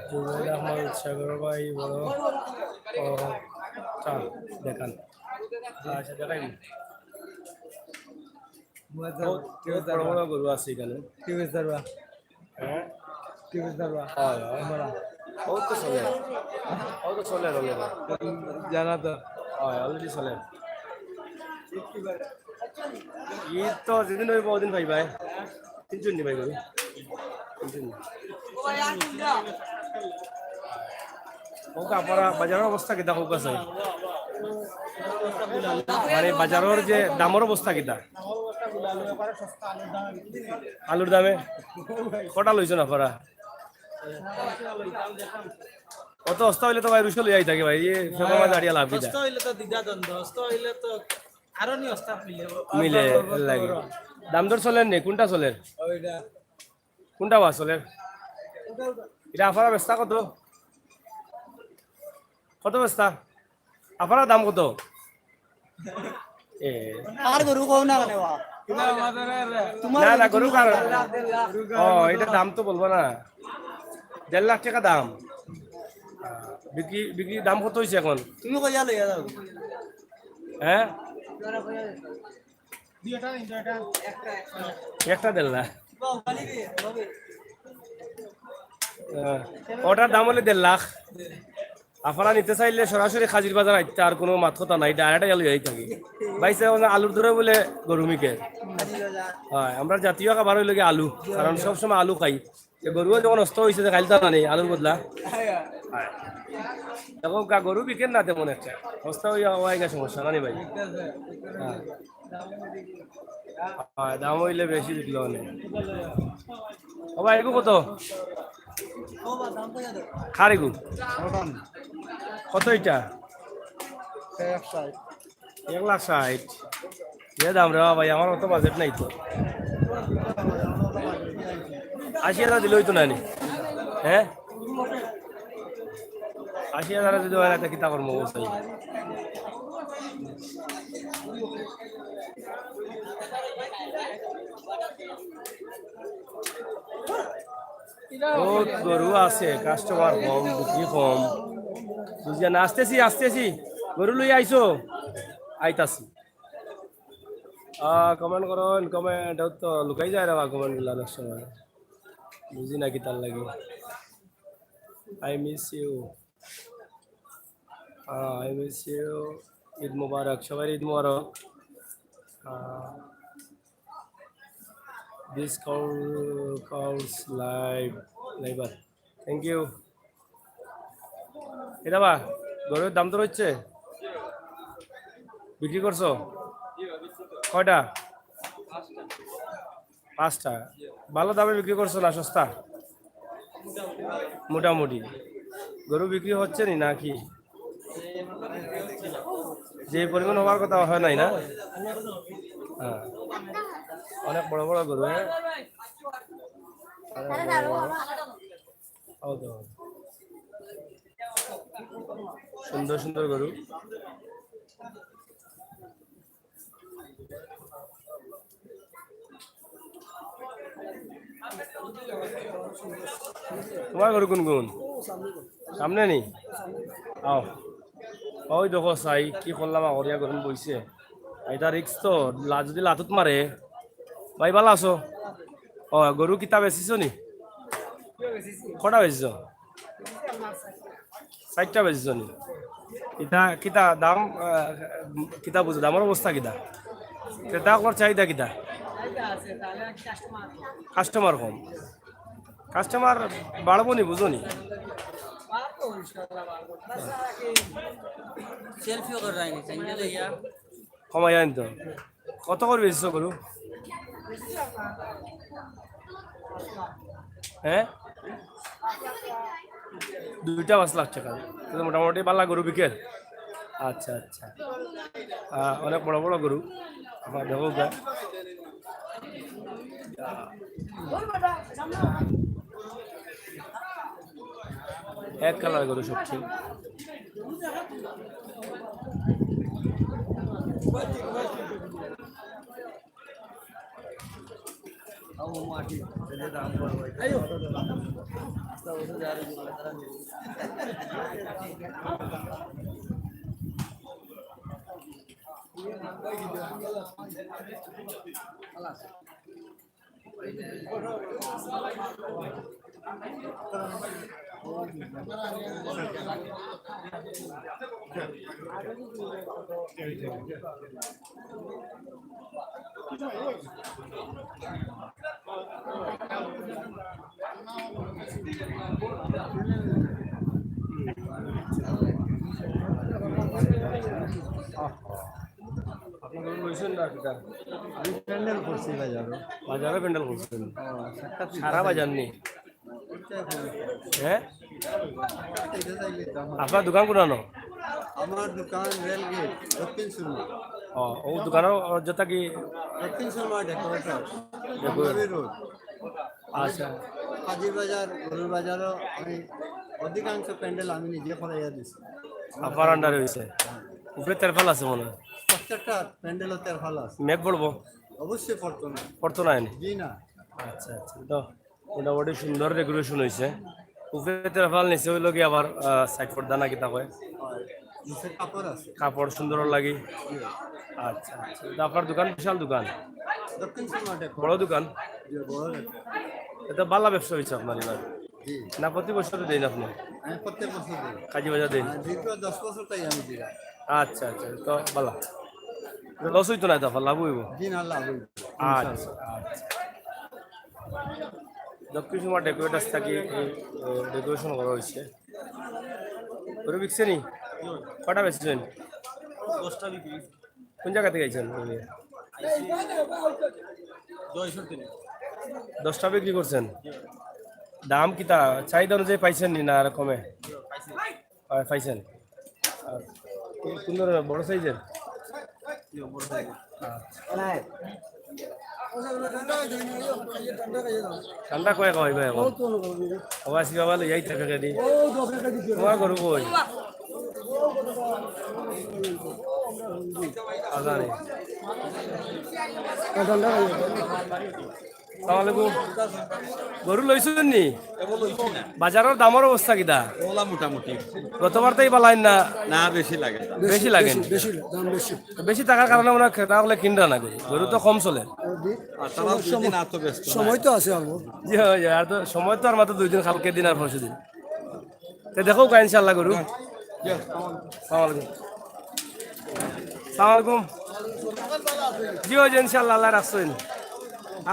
Zubed আহমদ সাগর ভাই, বড়, ও, চা, দেখান। আচ্ছা, দেখাই। বহুত, বহুত বড় বড় গরু আছে এখানে। কি বেচতারবা? হ্যাঁ? কি বেচতারবা? হয়, হয়। আমরা। বহুত তো চলে। বহুত তো চলে, চলে। জানা তো। হয়, already চলে। ঈদ তো যেদিন হইব, ওদিন পাইবায়। তিনজন নি ভাই গরু? তিনজন নি। ওকে, আপনারা বাজারের অবস্থা কিতা কউক্কা চাই? মানে বাজারের যে দামের অবস্থা কিতা? আলুর দামে? কটা লইছইন আপনারা? অত হস্তা অইলে তো ভাই রুশো লইয়া আইতা গি ভাই, ইয়ে, সবার মাঝে আড়িয়া লাভ কিতা? হস্তা অইলে তো দ্বিধাদ্বন্দ্ব, হস্তা অইলে তো আরো নি হস্তা মিলে। মিলে, এর লাগি। দাম দর চলের নি, কোনটা চলের? ওইটা। কোনটা বা চলের? ইটা আফারা বেচতা কত? কত বেচতা? আফারা দাম কত? এ। আর গরু কও না কেনে বা? না, না, গরু কার? ও, ইটা দাম তো বলবো না। দেড় লাখ টেকা দাম। বিক্রি, বিক্রি দাম কত অইছে এখন? তুমি কইয়া লইয়া যাও। হ্যাঁ? একটা দেড় লাখ। হ্যাঁ, ওটার দাম অইলে দেড় লাখ। আফারা নিতা চাইলে সরাসরি খাজির বাজার আইতা, আর কুনু মাত-কথা নাই, direct আলু আইতা গি। ভাই সাহেব, আলুর দরে বুলে গরু মিকে। হয়, আমরার জাতীয় খাবার অইলো গি আলু, কারণ সব সময় আলু খাই। তে গরুও যখন হস্তা অইছে, তে খাইলতা না নি আলুর বদলা। দেখো, গা-, গরু বিকের না তেমন একটা। হস্তা অইয়া, অওয়া ইগা সমস্যা, না নি ভাই? হ্যাঁ। হ্যাঁ, দাম অইলে বেশি বিকলো অনে। ও ভাই, এগু কত? কার এগু? কত ইটা? এক লাখ ষাইট। যে দাম রে বা ভাই, আমার অত budget নাই তো। আশি হাজার দিলে অইতো না নি? হ্যাঁ? আশি হাজার যদি অয় না, তে কিতা করমু অবস্থা? বহুত গরু আছে, কাস্টমার কম, বিক্রি কম। বুঝিয়া না, আসতেছি, আসতেছি। গরু লইয়া আইছো? আইতাছি। আহ, কমেন্ট করইন, কমেন্ট তো লুকাই যায় রে বা, কমেন্ট গুলা অনেক সময়। বুঝি না কিতার লাগি। I miss you. Ah, I miss you. Eid মোবারক, সবার ঈদ মোবারক। আহ, this call, calls live, liver. Thank you. এটা বা, গরুর দাম তো রয়েছে, বিক্রি করছো কয়টা? পাঁচটা। ভালো দামে বিক্রি করছো না সস্তা? মোটামুটি। গরু বিক্রি হচ্ছে নি নাকি? যে পরিমাণ হওয়ার কথা হয় নাই না? হ্যাঁ, অনেক বড় বড় গরু, হ্যাঁ। সুন্দর সুন্দর গরু। তোমার গরু কোন কোন? সামনে নি? আও। ওই দেখো চাই, কি করলাম, আগরিয়া গরু বইছে। এটা রিক্স তো, লা-, যদি লাতুত মারে। ভাই, ভালা আছো? ও, গরু কিতা বেচিছো নি? কটা বেচিছো? চাইরটা বেচিছো নি? ইতা কিতা দাম, আহ, কিতা বুঝো, দামর অবস্থা কিতা? ক্রেতা অকলর চাহিদা কিতা? কাস্টমার কম। কাস্টমার বাড়বো নি, বুঝো নি? সেলফি করে রাখি, চাইলে লইয়া। কমাই আইন তো। কত করি বেচিছো গরু? হ্যাঁ, দুইটা পাঁচ লাখ টাকা। তাহলে মোটামুটি ভালা গরু বিকের। আচ্ছা, আচ্ছা। আহ, অনেক বড় বড় গরু। আপনারা দেখো গা। এক কালার গরু সবচেয়ে। আপনারা লইছেন না কিতা? আমি প্যান্ডেল করছি বাজারো। বাজারো প্যান্ডেল করছেন? হ্যাঁ, সারা বাজার নি? হ্যাঁ? আপনার দোকান কোনানো? আমার দোকান রেল গেট, দক্ষিণ সুরমা। ও, ও দোকানর যেটা কি? দক্ষিণ সুরমা ডেকোরেটর, ডেকোরেটর। রোড। আচ্ছা। কাজী বাজার, গরুর বাজারও আমি অধিকাংশ প্যান্ডেল আমি নিজে করাইয়া দিছি। আপনার আন্ডারে হইছে? উপরে তেরপাল আছে মনে হয়? প্রত্যেকটা প্যান্ডেলও তেরপাল আছে। মেঘ পড়বো? অবশ্যই পড়তো না। পড়তো না এনে? জি না। আচ্ছা, আচ্ছা। তো মোটামুটি সুন্দর ডেকোরেশন হইছে। উপরে তেরপাল, নিচে হইলো কি আবার, আহ, সাইড পর্দা না কিতা কয়? হয়। নিচে কাপড় আছে। কাপড় সুন্দর লাগি। জি। আচ্ছা, আচ্ছা। তো আপনার দোকান, বিশাল দোকান। দক্ষিণ সিনেমা ডেকোর। বড় দোকান? জি, বড় দোকান। এটা ভালা ব্যবসা হইছে আপনার এবার? জি। না প্রতি বছর দেন আপনি? আমি প্রত্যেক বছর দিই। কাজী বাজার দেন? হ্যাঁ, দীর্ঘ দশ বছর তাই আমি দিই। আচ্ছা, আচ্ছা, তো ভালা। লস হইতো না তো, লাভ হইব? জি না, লাভ হইব। আচ্ছা, আচ্ছা। দক্ষিণ সুরমা ডেকোরেটার্স থাকি এই, এ, ডেকোরেশন করা হয়েছে। গরু বিকছে নি? কটা বেচছেন? দশটা বিক্রি। কোন জায়গা থেকে আইছেন? দশটা বিক্রি করছেন? দাম কিতা চাহিদা অনুযায়ী পাইছেন নি না আর কমে? পাইছেন। আর কোন, কোন ধরনের বড় সাইজের? ঠান্ডা কয় খাওয়াইবা এখন? ও আছি বাবা, লইয়াই থাকে রেডি। তোমার গরু কই? আজানি। আসসালামু আলাইকুম। গরু লইছইন নি? বাজারর দামর অবস্থা কিতা? ওলা মোটামুটি। গতবার তো এই বালাইন না? না, বেশি লাগে। বেশি লাগে। বেশি, বেশি, দাম বেশি। বেশি থাকার কারণে মনে হয় ক্রেতা অকলে কিনরা না গরু। গরু তো কম চলে। আর তারাও দুই দিন আর তো ব্যস্ত না। সময় তো আছে অল্প। জি, হয়, হয়, আর তো সময় তো আর মাত্র দুই দিন, কালকে দিন আর পরশু দিন। তে দেখো গা ইনশাআল্লাহ গরু। জি, আসসালামু আলাইকুম। আসসালামু আলাইকুম। জি, ওই যে ইনশাআল্লাহ আল্লাহ রাখছইন।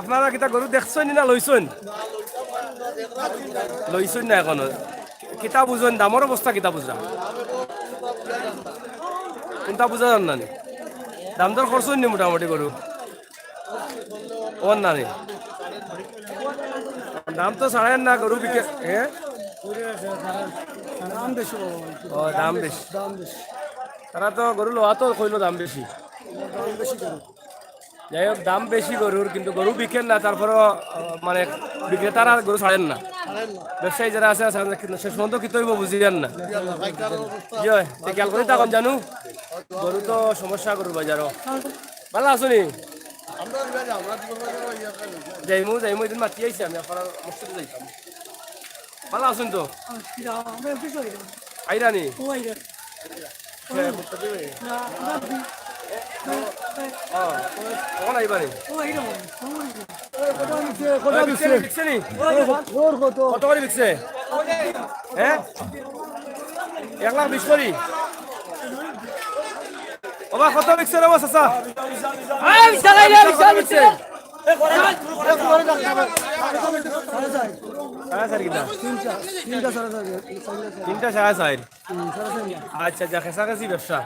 আপনারা কিতা গরু দেখছইন না লইছইন? লইছইন না এখনো। কিতা বুঝইন, দামর অবস্থা কিতা বুঝরা? কোনটা বুঝা যার না নি? দাম দর করছইন নি মোটামুটি গরু? ওর না নি? দাম তো ছাড়েন না গরু বিকে, হ্যাঁ? দাম বেশি বাবা। ও, দাম বেশি। দাম বেশি। তারা তো গরু লওয়া তো কইলো দাম বেশি। দাম বেশি গরু। যাই হোক, দাম বেশি গরুর, কিন্তু গরু বিকেন না, তারপরও, আহ, মানে, বিক্রেতারা গরু ছাড়েন না। ছাড়েন না। ব্যবসায়ী যারা আছে, আছে, কিন্তু শেষ পর্যন্ত কিতা অইবো বুঝিয়ার না। জি অয়, তে খেয়াল করি তখন জানু, গরু তো সমস্যা গরুর বাজারও। ভালা আছো নি? আমরা যাইমু, যাইমু, এদিন মাতি আইছি আমি, আপনার মসজিদে যাইতাম। ভালা আছইন তো? আইরা নি? হ্যাঁ, কখন আইবা নি? বিকছে নি? কত করি বিকছে? হ্যাঁ, এক লাখ বিশ করি। ওবা, কত বিকছে রে বা চাচা? কত বিকছে? সাড়ে চার কিতা? তিনটা, তিনটা সাড়ে চার। তিনটা সাড়ে চার। হুম, সাড়ে চার। আচ্ছা, আচ্ছা, খেসাখেসি ব্যবসা।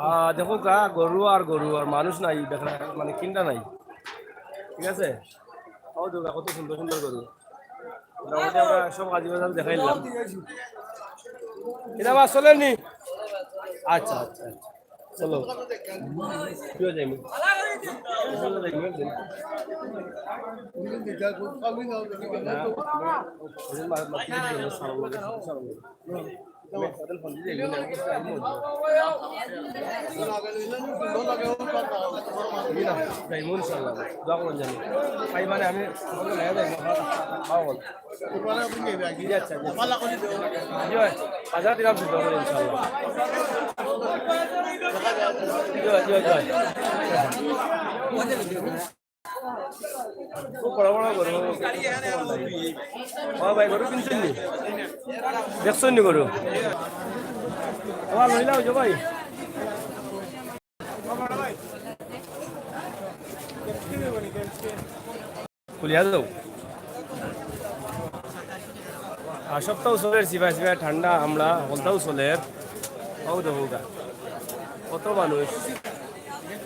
আহ, দেখো গা, গরু আর গরু আর মানুষ নাই, দেখা মানে কিনরা নাই। ঠিক আছে? ও দুর্গা, কত সুন্দর সুন্দর গরু। মোটামুটি আমরা সব কাজী বাজার দেখাইলাম। এটা আবার চলেনি? আচ্ছা, আচ্ছা, আচ্ছা। চলো। কিয় যাইনি? চলো, যাইনি, যাইনি। না, ওই যে মা-, মাতৃ সালাম লাগে, সালাম লাগে। যাইমু ইনশাআল্লাহ। দোয়া করুন জানি। ভাই, মানে, আমি, আমাকে নিয়ে যাই, বাবা, বাবা বল। জি, আচ্ছা, জি। জি ভাই, হাজার দিলাম, দোয়া করুন ইনশাআল্লাহ। জি ভাই, জি ভাই, জি ভাই। খুব বড় বড় গরু। ও ভাই, গরু কিনছইন নি? দেখছইন নি গরু? ও ভাই, লইলাও যে ভাই। খুলিয়া দাও। আর সপ্তাহ চলের, সিবাই সিবাই ঠান্ডা, আমরা হলতাও চলের। ও দেখো গা। কত মানুষ।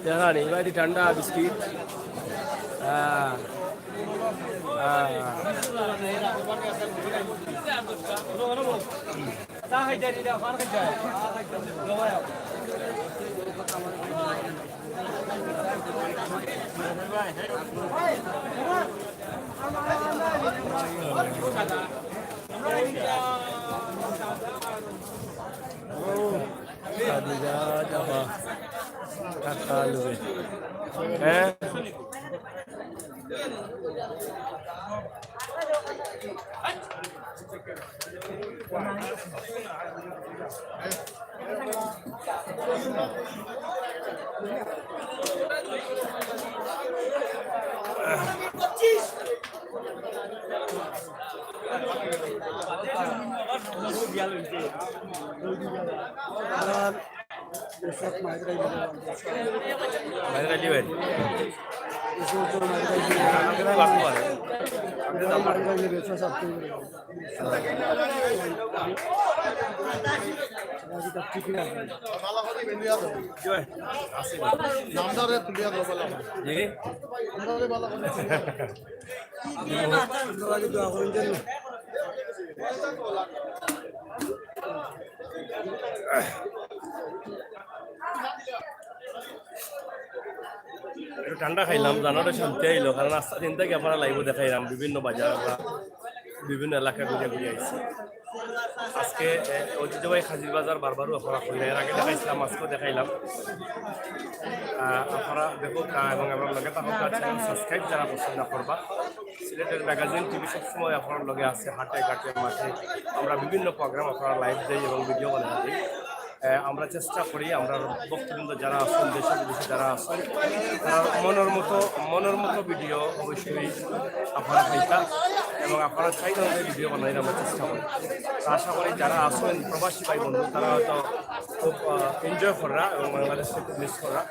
দেখা নেই, ভাই, ঠান্ডা বিস্কিট। আহ, আহ। খাদিজা জামা। কাকা লুবে। হ্যাঁ? নামদারে তুলিয়া দেবো বলে। জি? নামদারে ভালো করে। একটু ঠান্ডা খাইলাম, জানাটা শান্তি আইলো, কারণ আস্তা দিন থেকে আপনারা লাইভও দেখাইলাম বিভিন্ন বাজার আমরা। বিভিন্ন এলাকা ঘুরিয়া ঘুরিয়া আইছি। আজকে, এ, ঐতিহ্যবাহী খাজির বাজার বারবারও আপনারা কইরা, এর আগে দেখাইছিলাম, আজকেও দেখাইলাম। আহ, আপনারা দেখো, আহ, এবং আমার লগে থাকো, channel subscribe যারা পছন্দ করবা। সিলেটের ম্যাগাজিন টিভি সবসময় আপনার লগে আছে, হাটে ঘাটে মাঠে আমরা বিভিন্ন প্রোগ্রাম আপনারা লাইভ দেই এবং ভিডিও বানাই দেই। আহ, আমরা চেষ্টা করি, আমরা ভক্তবৃন্দ যারা আছেন, দেশে বিদেশে যারা আছেন, তারা মনের মতো, মনের মতো ভিডিও অবশ্যই আপনারা পাইতা এবং আপনারা চাইলে আমাদের ভিডিও বানাই আমরা চেষ্টা করি। তো আশা করি যারা আছেন প্রবাসী ভাই বন্ধু, তারা হয়তো খুব, আহ, এনজয় কররা এবং বাংলাদেশে খুব মিস কররা।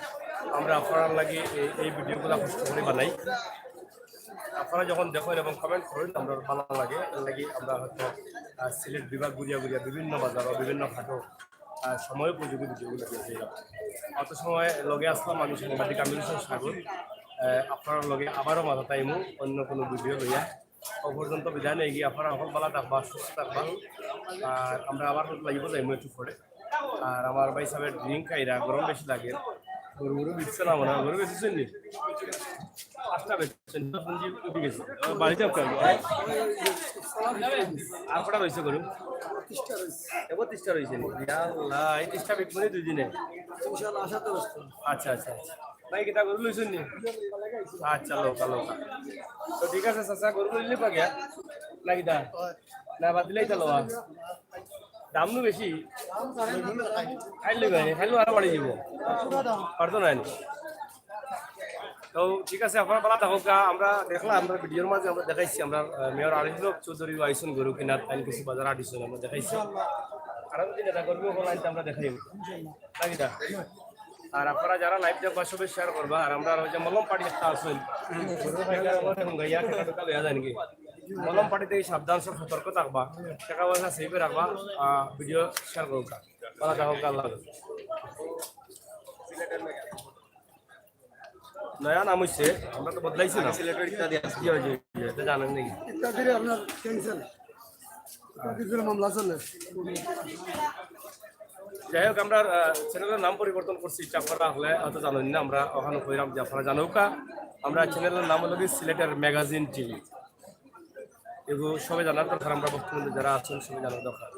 আমরা আপনার লাগি এই, এই ভিডিওগুলো কষ্ট করে বানাই। আপনারা যখন দেখেন এবং কমেন্ট করেন, আমরা ভালো লাগে, এর লাগি আমরা হয়তো, আহ, সিলেট বিভাগ ঘুরিয়া ঘুরিয়া বিভিন্ন বাজার বা বিভিন্ন হাটও, আহ, সময় উপযোগী ভিডিওগুলো দিয়ে যাই। অত সময় লগে আসলাম আমি সাংবাদিক আমির হোসেন সাগর। আহ, আপনার লগে আবারও মাথা তাইমু অন্য কোনো ভিডিও লইয়া। ও পর্যন্ত বিদায় নেই গিয়ে আপনারা এখন ভালো থাকবা, সুস্থ থাকবা। আর আমরা আবার লাইভে যাইমু একটু পরে। আর আমার ভাই সাহেবের ড্রিঙ্ক খাইরা গরম বেশি লাগে। গরু গরু বিকছে না মনে হয়, গরু বেশি শুনলি? পাঁচটা বেশি শুনলি, পুঁজি উঠে গেছে। বাড়িতে আপনার আর কটা রয়েছে গরু? এবার তিরিশটা রয়েছে নি? ইয়া আল্লাহ, এই তিরিশটা বিকবো নি দুই দিনে? আচ্ছা, আচ্ছা, আচ্ছা। ভাই, কিতা গরু লইছেন নি? আচ্ছা, লৌকা, লৌকা। তো ঠিক আছে, চাচা, গরু লইলে পাগে না কিতা? না, বাদ দিলেই তো লওয়া। দাম নু বেশি। খাইলে ভাই, খাইলে আরো বাড়ি দিব। পারতো না নি? তো ঠিক আছে, আপনারা ভালো থাকুক। আমরা দেখলাম, আমরা ভিডিওর মাঝে আমরা দেখাইছি, আমরা, আহ, মেয়র আরিফুল হক চৌধুরী আইসন গরু কিনার, তাই কিছু বাজার আটিসন আমরা দেখাইছি। আরো যদি নেতা কর্মী হল আনতে আমরা দেখাই। তাই কিতা? আর আপনারা যারা লাইভ দেখবা সবাই শেয়ার করবা। আর আমরা ওই যে মলম পার্টি একটা আছেন, মলম পার্টি থেকে সাবধান, সব সতর্ক থাকবা, টাকা পয়সা সেভে রাখবা, ভিডিও শেয়ার করবা। ভালো থাকো, আল্লাহ হাফেজ। নয়া নাম হইছে, আমরা তো বদলাইছি না। সিলেটের ইত্যাদি আছে। জি, জি, জি, এটা জানেন নাকি? ইত্যাদির আপনার ক্যান্সেল। ইত্যাদির মামলা চলে। যাই হোক, আমরা, আহ, চ্যানেলের নাম পরিবর্তন করছি, ইচ্ছা আপনারা হলে হয়তো জানেন না, আমরা ওখানে কইরাম যে আপনারা জানউক্কা। আমরা চ্যানেলের নাম হলো কি সিলেটের ম্যাগাজিন টিভি। এগুলো সবাই জানার দরকার, আমরা বর্তমানে যারা আছেন সবাই জানার দরকার।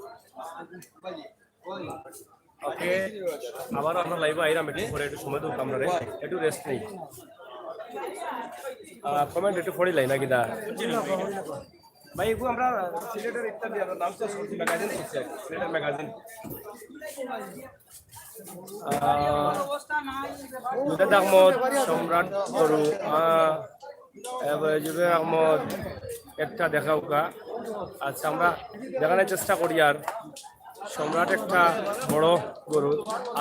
ওকে, আবার আমরা লাইভে আইরাম, একটু পরে একটু সময় দেবো আমরা, একটু রেস্ট নেই। কমেন্ট একটু পড়ি লাই নাকি দা? ভাই, এগুলো আমরা সিলেটের ইত্যাদি আমরা নাম তো শুনছি, ম্যাগাজিন শুনছি আর কি, সিলেটের ম্যাগাজিন। আহ, মুজাহিদ আহমদ, সম্রাট গরু, আহ, এবার জুবের আহমদ, একটা দেখাউক্কা। আচ্ছা, আমরা দেখানোর চেষ্টা করি। আর সম্রাট একটা বড় গরু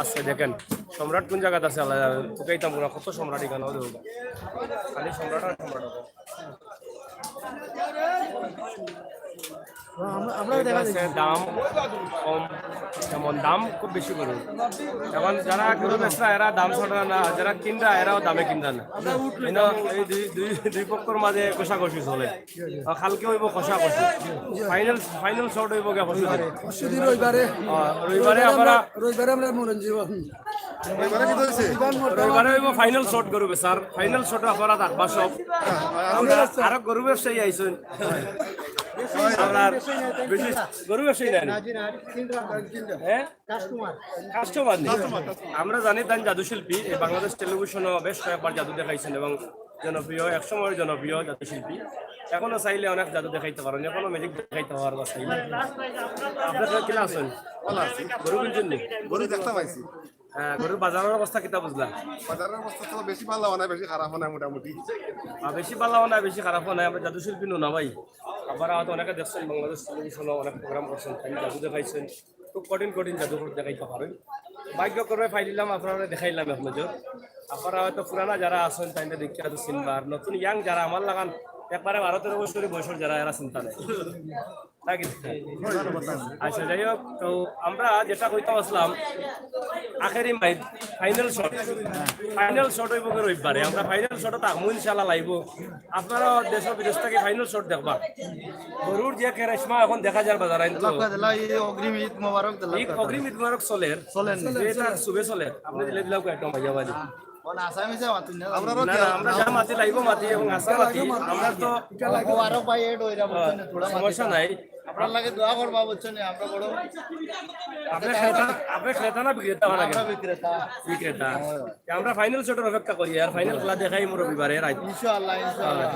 আছে, দেখেন সম্রাট কোন জায়গাতে আছে, আল্লাহ জানে। তোকে এই তামগুলা কত সম্রাট এখানে দেবো, খালি সম্রাট আর সম্রাট হবে। আমরা, আমরা দেখা দেখি। দাম কম, যেমন দাম খুব বেশি গরু। এখন যারা গরু বেচরা, এরা দাম ছাড়া না, যারা কিনরা, এরাও দামে কিনরা না। এই না, এই দুই, দুই, দুই পক্ষর মাঝে কষাকষি চলে। আর কালকে হইব কষাকষি। ফাইনাল, ফাইনাল শট হইব গিয়া পরশু দিন। পরশু দিন রবিবারে। আহ, রবিবারে রবিবারে আবার আমরা, রবিবারে আমরা মরণ জীবন। রবিবারে হইব ফাইনাল শট গরু বেচার। ফাইনাল শট আপনারা থাকবা সব। আমরা আরো গরু ব্যবসায়ী আইছেন। আপনার বেশি গরু ব্যবসায়ী নাই। হ্যাঁ? কাস্টমার নেই। আমরা জানি তান জাদু শিল্পী, এই বাংলাদেশ টেলিভিশনও বেশ কয়েকবার জাদু দেখাইছেন এবং জনপ্রিয়, একসময় জনপ্রিয় জাদু শিল্পী। এখনো চাইলে অনেক জাদু দেখাইতে পারেন, এখনো ম্যাজিক দেখাইতে পারবা চাইলে। আপনার কিলা আছেন? ভালো আছি। গরু কিনছেন নি? গরু দেখতে পাইছি। হ্যাঁ, গরুর বাজারের অবস্থা কিতা বুঝলা? বাজারের অবস্থা তো বেশি ভালো হয় না, বেশি খারাপ হয় না মোটামুটি। আর বেশি ভালো হয় না, বেশি খারাপ হয় না। আমরা জাদু শিল্পী নু না ভাই। আবার হয়তো অনেকে দেখছেন বাংলাদেশ টেলিভিশনে অনেক প্রোগ্রাম করছেন, তাই জাদু দেখাইছেন। খুব কঠিন কঠিন জাদু দেখাইতে পারেন। ভাগ্য করে পাইলাম, আপনারা দেখাইলাম এক নজর। আপনারা হয়তো পুরানা যারা আছেন, তাইলে দেখে হয়তো চিনবা। আর নতুন ইয়াং যারা আমার লাখান, একবারে বারো তেরো বছর বয়সের যারা, এরা চিন্তা নেই। নাকি? আচ্ছা, যাই হোক, তো আমরা যেটা কইতাম আসলাম, আখেরি mike, final shot. Final shot হইব কি রবিবারে? আমরা ফাইনাল শটে থাকবো ইনশাআল্লাহ লাইভও। আপনারা দেশ বিদেশ থেকে ফাইনাল শট দেখবা। গরুর যে কেরেশমা এখন দেখা যার বাজার আইন তো। দিলা, এই অগ্রিম ঈদ মোবারক দিলা। ঈদ, অগ্রিম ঈদ মোবারক চলের। চলের। যে তার শুভে চলের। আপনি দিলে দিলাও কয়েকটা মাইয়া বাড়ি। কোন আসামি যে মাতুন না? আমরারও না না, আমরা যা মাতি লাইব মাতি এবং আশা মাতি। আমরা তো মুবারক ভাই এড হইরা বুঝছেন, থোড়া মাতি সমস্যা নাই। আপনার লাগে দোয়া করবা বুঝছেন, আমরা বড় আপনি ক্রেতা, আপনি ক্রেতা না বিক্রেতা হওয়ার আগে? আমরা বিক্রেতা। বিক্রেতা। আমরা ফাইনাল শটের অপেক্ষা করি, আর ফাইনাল খেলা দেখাই মুরব্বী বারে রাত। ইনশাআল্লাহ, ইনশাআল্লাহ।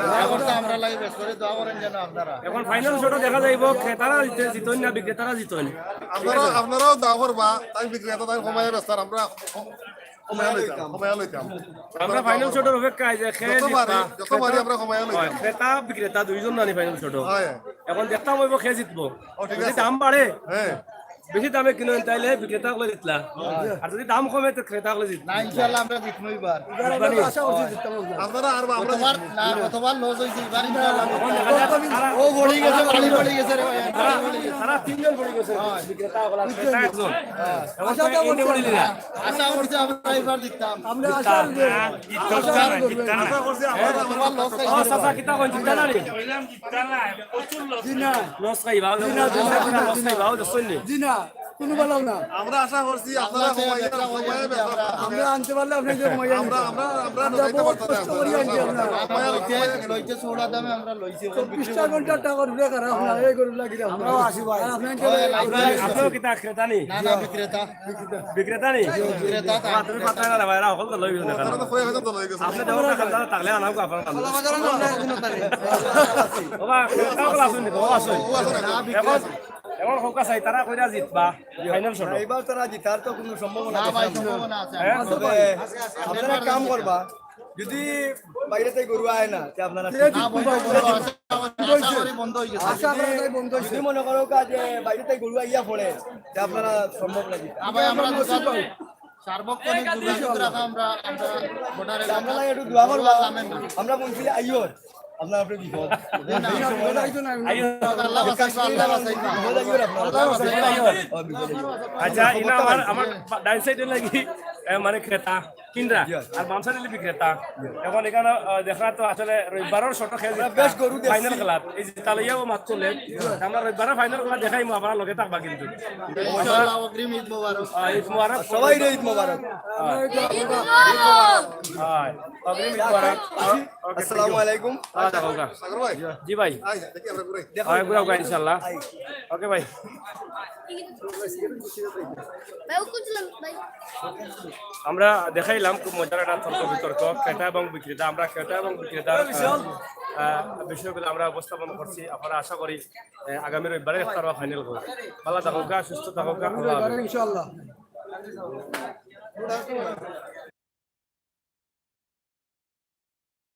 দোয়া করতে আমরা লাগে বেশ করে দোয়া করেন যেন আপনারা। এখন ফাইনাল শটে দেখা যাইব ক্রেতারা জিতে, জিতইন না বিক্রেতারা জিতইন। আপনারা আপনারাও দোয়া করবা, তাই বিক্রেতা তাই কমাইয়া বেচতারা, আমরা কমাইয়া লইতাম, কমাইয়া লইতাম। আমরা ফাইনাল শটের অপেক্ষায় যে খে যত পারি, জিতবা। যত পারি আমরা কমাইয়া লইতাম। হয়, ক্রেতা বিক্রেতা দুইজন জানি ফাইনাল শটে। হয়। এখন দেখতাম হইব খে জিতবো। ও, ঠিক যদি আছে। দাম বাড়ে, হ্যাঁ। বেশি দামে কিনেন তাইলে বিক্রেতা হকলে জিতলা। আর যদি দাম কমে তো ক্রেতা হকলে জিতলা। না, ইনশাআল্লাহ আমরা জিতবো এবার। আপনারা আর আমরা গতবার না, গতবার লস হইছে, এবার ইনশাআল্লাহ। এখন দেখা যাক তারা, ও পড়ে গেছে, পানি পড়ে গেছে রে ভাই। তারা, তারা তিনজন পড়ে গেছে। বিক্রেতা হকল আর ক্রেতা একজন। এখন তো এনে পড়ে দিলা। আশা করছি আমরা এবার জিততাম। আমরা আশা করব। আশা করব। আশা করছি আপনারা গতবার লস ও চাচা কিতা কইন জিততা না রে? জি না। লস খাইবা, লস খাইবা, দেখছইন নি? জি না, কোনো বেলাও না। আমরা আশা করছি আপনারা কমাইয়া, কমাইয়া বেচতারা। আমরা আনতে পারলে আপনি যে মজা আমরা আমরা আমরা আমরা বহুত কষ্ট করি আনছি আমরা। আমরা লইতে, লইতে চৌড়া দামে আমরা লইছি। চব্বিশটা ঘন্টা টাকা ঘুরে খারাপ না, এই গরু লাগি আমরা আসি ভাই। আর আপনার আমরা আপনিও কিতা ক্রেতা নি? না, না, বিক্রেতা। বিক্রেতা নি? বিক্রেতা। বাহ, তুমি পাত্তা না ভাই, রাহুল তো লইবে না। তারা তো কয়ে হয়তো তো লই গেছে। আপনি দেওয়ার টাকা তাহলে আনাও আপনার কাছে। ও বা, ক্রেতা হকল আছইন নি? ও আছইন। এখন, এখন হোক আছে, তারা কইরা জিতবা ফাইনাল শট। এবার তারা জিতার তো কোনো সম্ভাবনা না দেখি ভাই, না। সম্ভাবনা আছে। হ্যাঁ? তবে আপনারা এক কাম করবা, যদি বাইরে থেকে গরু আয় না, তে আপনারা না, বন্ধ হইছে, আশা করি, আশা করি বন্ধ হয়ে গেছে। আশা করা যায় বন্ধ হয়েছে। যদি মনে করো কা যে বাইরে থেকে গরু আইয়া পড়ে, তে আপনারা সম্ভব না জিতা। না ভাই, আমরা যোগাযোগ, সার্বক্ষণিক যোগাযোগ রাখা আমরা, আমরা বর্ডারে তে আপনারা একটু দোয়া করবা, জানেন না। আমরা বলছি আইয়র, আপনার আপনি বিপদ। না, না, না, আইও। আল্লাহ বাঁচাইবা, আল্লাহ বাঁচাইবা। বিপদ আইয়র আপনারা। ও, বিপদ আইয়র। আচ্ছা, ইনা আমার, আমার ডাইন সাইডে লাগি, এ, মানে ক্রেতা, কিনরা, আর বাম সাইডে লাগি বিক্রেতা। এখন এখানে, আহ, দেখা তো আসলে রবিবারর শট খেয়ে বেশ গরু দেখছি। ফাইনাল খেলা। এই যে তালইয়াও মাত চলে। আমরা রবিবারর ফাইনাল খেলা দেখাইমু, আপনারা লগে থাকবা কিন্তু। ইনশাআল্লাহ, অগ্রিম ঈদ মোবারক। আহ, ঈদ মোবারক। সবাইরে ঈদ মোবারক। হয়। অগ্রিম ঈদ মোবারক। ওকে, thank you। আসসালামু আলাইকুম। আচ্ছা, হোক। সাগর ভাই, জি ভাই। আই, দেখি আমরা ঘুরে। হয়, ঘুরাও, ঘুরাও, ইনশাআল্লাহ। ওকে ভাই। আমরা দেখাইলাম খুব মজার একটা তর্ক বিতর্ক, ক্রেতা এবং বিক্রেতা। আমরা ক্রেতা এবং বিক্রেতার, আহ, আহ, বিষয়গুলো আমরা উপস্থাপন করছি। আমরা আশা করি, আহ, আগামী রবিবারে ইফতার বা ফাইনাল করব। ভালো থাকুক, সুস্থ থাকুক, আল্লাহ হাফেজ। ইনশাআল্লাহ।